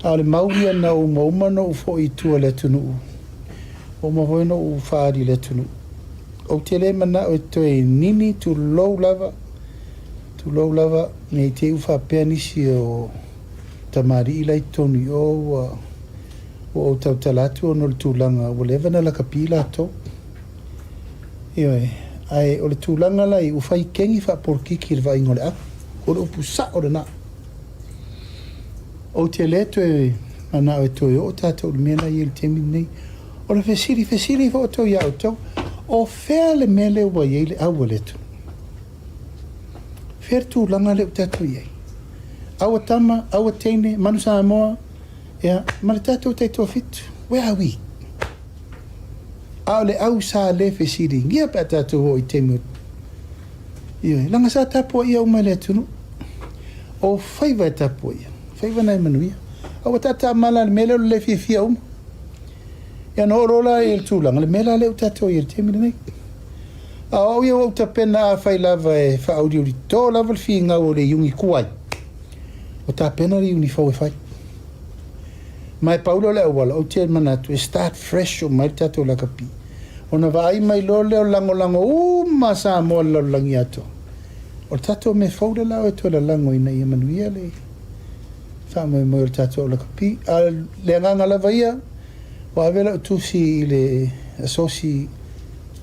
A o le mau ia na uma uma ona ou foi i tua i le atunuu, ua uma foi ona ou faaali i le atunuu. Ou te le manao e toe nini, tulou lava, tulou lava, ne i te i ua faapea nisi o tamalii la i totonu i o ua Ua ou tautala atu ona o le tulaga ua leva ona lakapi latou. Ioe, ae o le tulaga la i ua fai kegi faapolokiki i le vaaiga o le au. O le upu sao lena. Ou te le toe manao e toe oo tatou i le mea la i ai i le taimi lenei. O le fesili, fesili ifo outou ia outou, o fea le mea lea ua i ai le au a le atunuu? Fea le tulaga lea ua tatou i ai? Aua tama, aua teine, manu Samoa, Ia, ma le tatou taitoafitu, where are we? A o le au sa le fesiligia pe a tatou oo i taimi o, ioe, leaga sa tapuaia uma e le atunuu. O faiva e tapuaia, faiva na e manuia. A ua taatamala i le mea lea o le le fiafia uma. Ia ona oo loa la i le tulaga, le mea la lea ua tatou i ai i le taimi lenei. A o au ia ua ou tapena afai lava e faauliulito lava le finau o le iuni tuai, Ua tapena le iuni fou e fai. Ma e pau lea o le auala, ou te manatu e start fresh uma ai le tatou lakapi. Ona vaai mai loa lea o lagolago uma a Samoa i le lalolagi atoa. O le tatou mea fou lea la o e toe lalago ina ia manuia le faamoemoe o le tatou au lakapi. A o le agaga lava ia, ua ave lau tusi i le asosi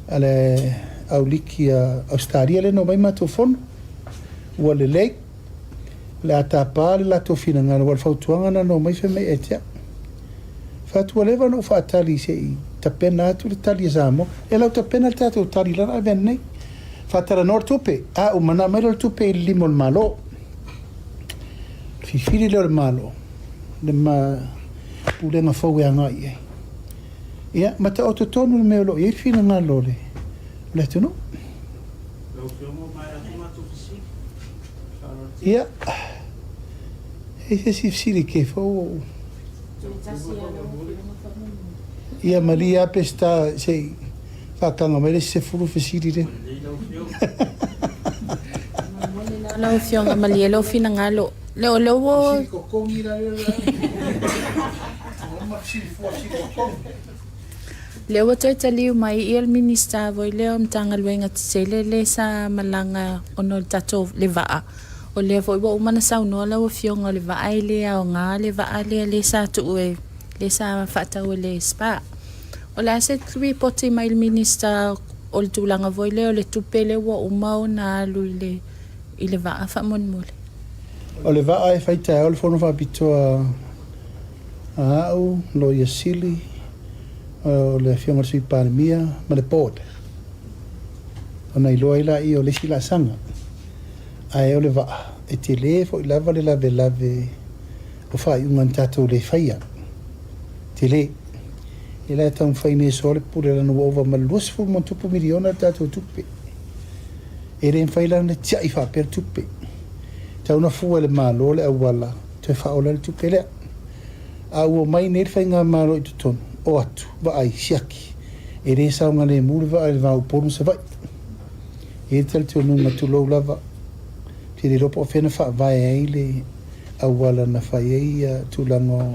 a le au liki a Ausetalia lea na omai matou fono, ua lelei. O le a tapa le latou finagalo, aua o le fautuaga lena na omai fai mai ia te au. Fai atu, ua leva ona ou faatali se i tapena atu le tali a Samoa. E lau tapena le tatou tali la na ave ananei. Faatalanoa le tupe. A uma ona aumai lea o le tupe i le lima o le Malo. O le filifili lea o le Malo, le ma pulega fou e agai i ai. Ia, ma taoto tonu le mea o lo o i ai le finagalo o le atunuu. Lau Afioga ua maea atu matou fesili. Ia, e i ai se isi fesili kei fou ou. Ia, malie lava Peseta se i faataga mai le isi 10 fesili lea. Lau Afioga, malie lou finagalo. O lea ua. Fesili totogi la lea. Fesili fua, fesili totogi. Lea ua toe taliu mai ia le Minisita foi lea o Matagaluega Tetele lea sa malaga ona o le tatou le vaa. O lea foi ua uma ona saunoa lau Afioga o le vaa e le aoga le vaa lea lea sa tuu e lea sa faatau e le SPA. O le a se lipoti mai le Minisita o le tulaga foi lea o le tupe lea ua uma ona alu i le i le vaa faamolemole? O le vaa e fai taeao le fono faapitoa a au, Loia Sili, o le Afioga i le Sui Palemia ma le Board, ona iloa ai laia o le isi laasaga. Ae o le vaa, e tele foi lava le lavelave o faaiuga na tatou le faia. Tele. Ia la e taumafai nei e soa le pule leaga ua ova ma le 20 ma ona tupu miliona le tatou tupe. E le mafai la ona tiai faapea le tupe. Tau na fua e le Malo le auala toe faaola ai le tupe lea. A ua omai nei le faigamalo i totonu, o atu, vaai, siaki, e le saogalemu le vaa i le va o Upolu ma Savaii. E i ai le talitonuga, tulou lava, ou te le iloa po o fea na faavae ai le auala na fai ai ia tulaga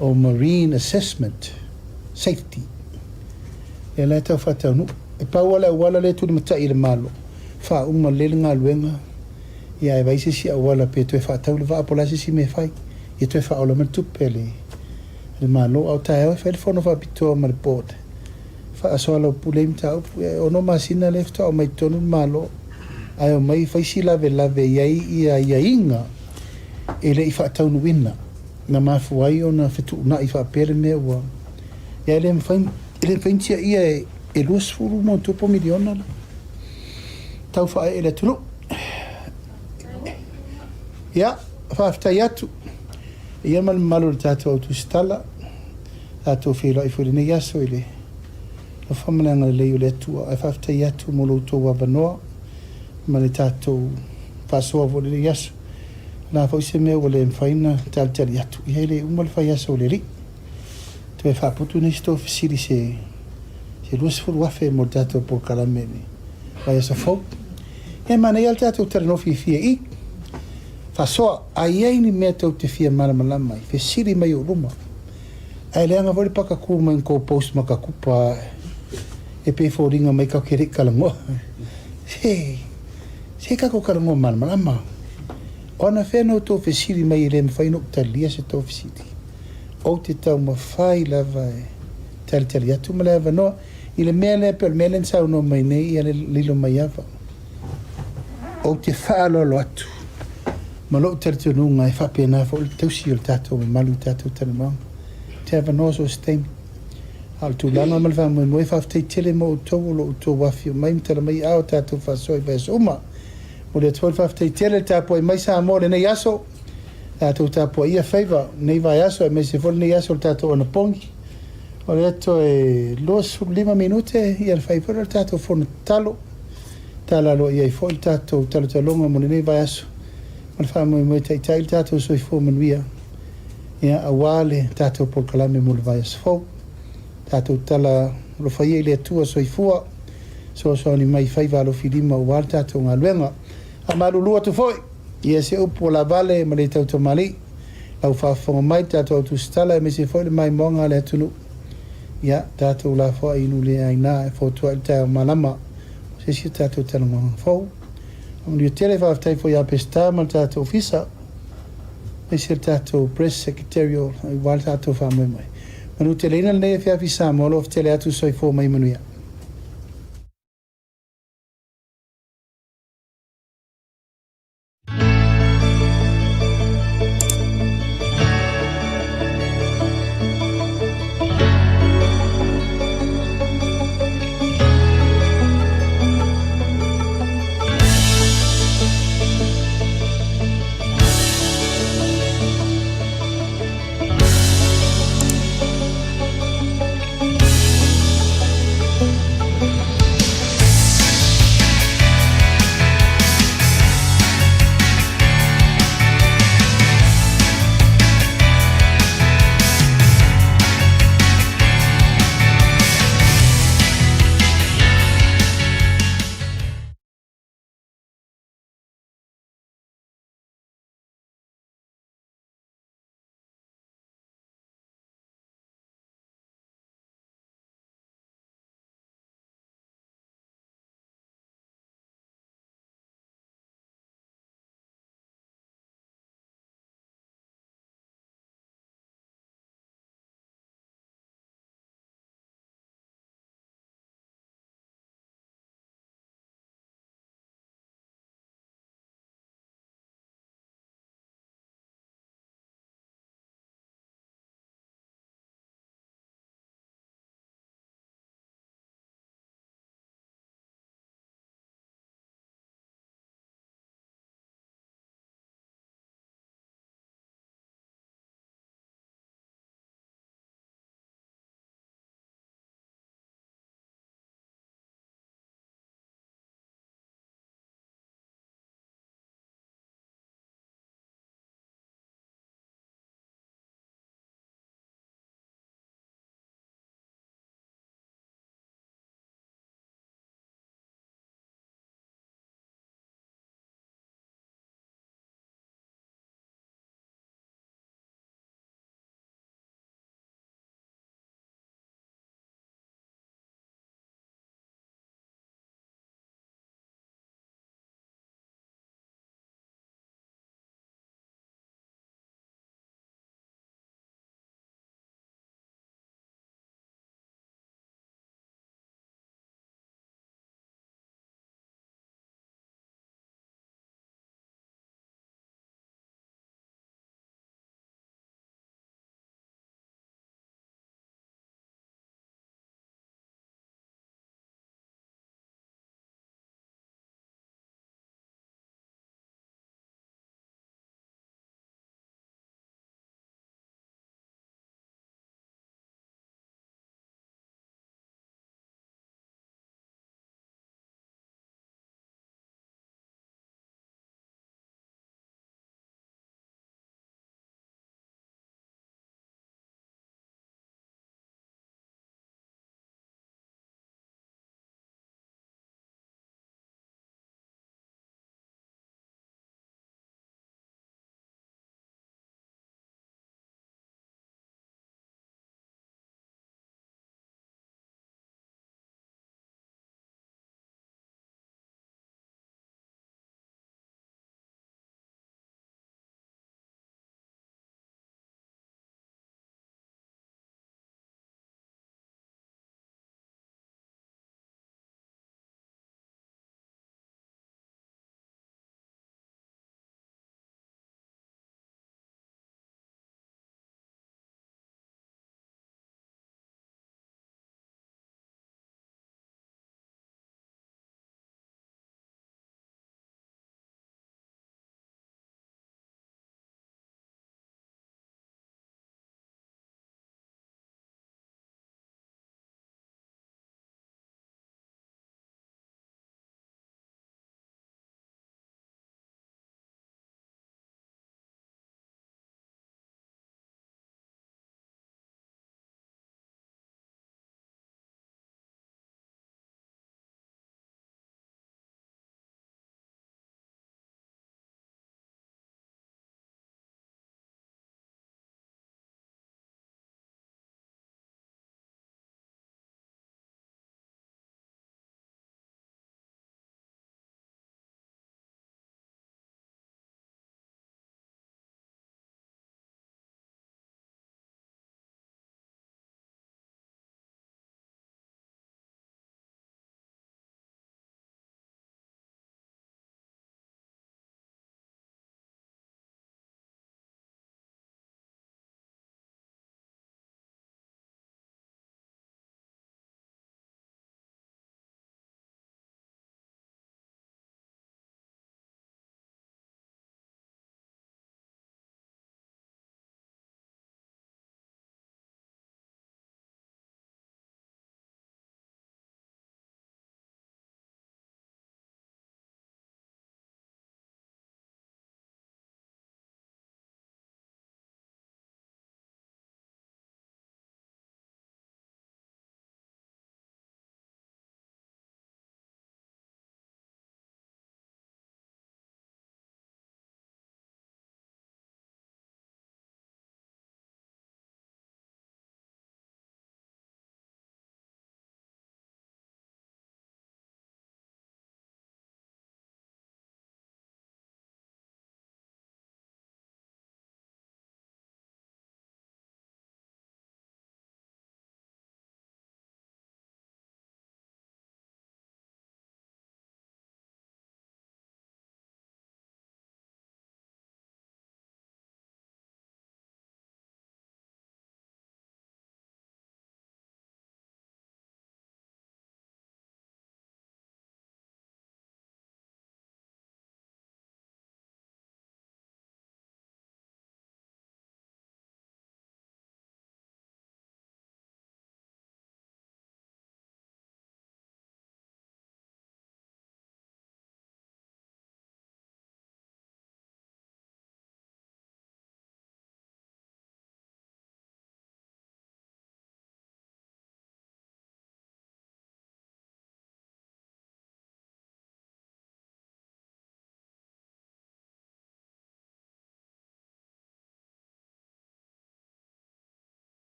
o marine assessment safety. Lea la e tau faataunuu. E pau lava le auala lea e tulimatai e le Malo, faauma lelei le galuega, ia ae vaai se isi auala pe toe faatau le vaa po o le a se isi mea e fai, ia toe faaola mai le tupe a le Malo. A o taeao e fai le fono faapitoa ma le board e faasoalaupule ai mataupu. Ia e ono masina lea faatoa aumai i totonu le Malo, ae omai fai si lavelave e i ai aiaiga e le i faataunuuina. na mafua ai ona fetuunai faapea le mea ua ia e le mafai e le mafai ona tiaia e e 20 ma ona tupu miliona la tau faaee i le atunuu. Ia, faafetai atu ia ma le mamalu o le tatou au tusitala, tatou feiloai foi i lenei aso i le alofa ma le agalelei o le Atua. Ae faafetai atu mo lo outou avanoa ma le tatou faasoa foi i lenei aso. O le a foi se mea ua le mafai ona talitali atu, ia e le uma le fai aso o le Alii. Toe faaputu nisi tou fesili se se 20,000 mo le tatou polokalame i le vaiaso fou. Ia e manaia lava le tatou talanoa fiafia i i. Faasoa, a i ai ni mea tou te fia malamalama ai, fesili mai i ou luma. Ae leaga foi le pakakū mai na tou post ma ka kupa e pei e foliga mai tatou te le i talanoa. Se, se tatou talanoa malamalama. O anafea na outou fesili mai e le mafai ona ou talia se tou fesili? Ou te taumafai lava e talitali atu ma le avanoa i le mea lea pei o le mea lea na saunoa mai nei ia Lilomaiava. Ou te faaaloalo atu ma lou talitonuga e faapena foi le tausi o le tatou mamalu i tatou talanoaga. Ou te avanoa so o se taimi. A o le tulaga ma le faamoemoe, faafetai tele mo outou o lo outou afifio mai ma tala mai aao tatou faasoa i vaiaso uma. Momoli atu foi le faafetai tele i le tapuai mai Samoa i lenei aso. Tatou tapuaia faiva lenei vaiaso aemaise foi lenei aso o le tatou anapogi. O lea toe 25 minute ia ona fai foi lea o le tatou fono tatalo. Tala aloaia ai foi le tatou talotaloga mo lenei vaiaso ma le faamoemoe e taitai le tatou soifua manuia ia aua le tatou polokalame mo le vaiaso fou. Tatou tala alofa ia i le Atua soifua fesoasoani mai i faiva alofilima aua le tatou galuega. Faamalulu atu foi ia se upu ua lavale ma le tautamalii, lau faafofoga mai le tatou au tusitala aemaise foi le maimoaga a le atunuu. Ia, tatou lafoai i nuu le aina e fotuai le taeao malama mo se isi o tatou talanoaga fou. Faamanuia tele, faafetai foi ia Peseta ma le tatou ofisa, aemaise le tatou Press Secretarial aua le tatou faamoemoe. Manuteleina lenei afiafi Samoa, alofa tele atu, soifua ma ia manuia.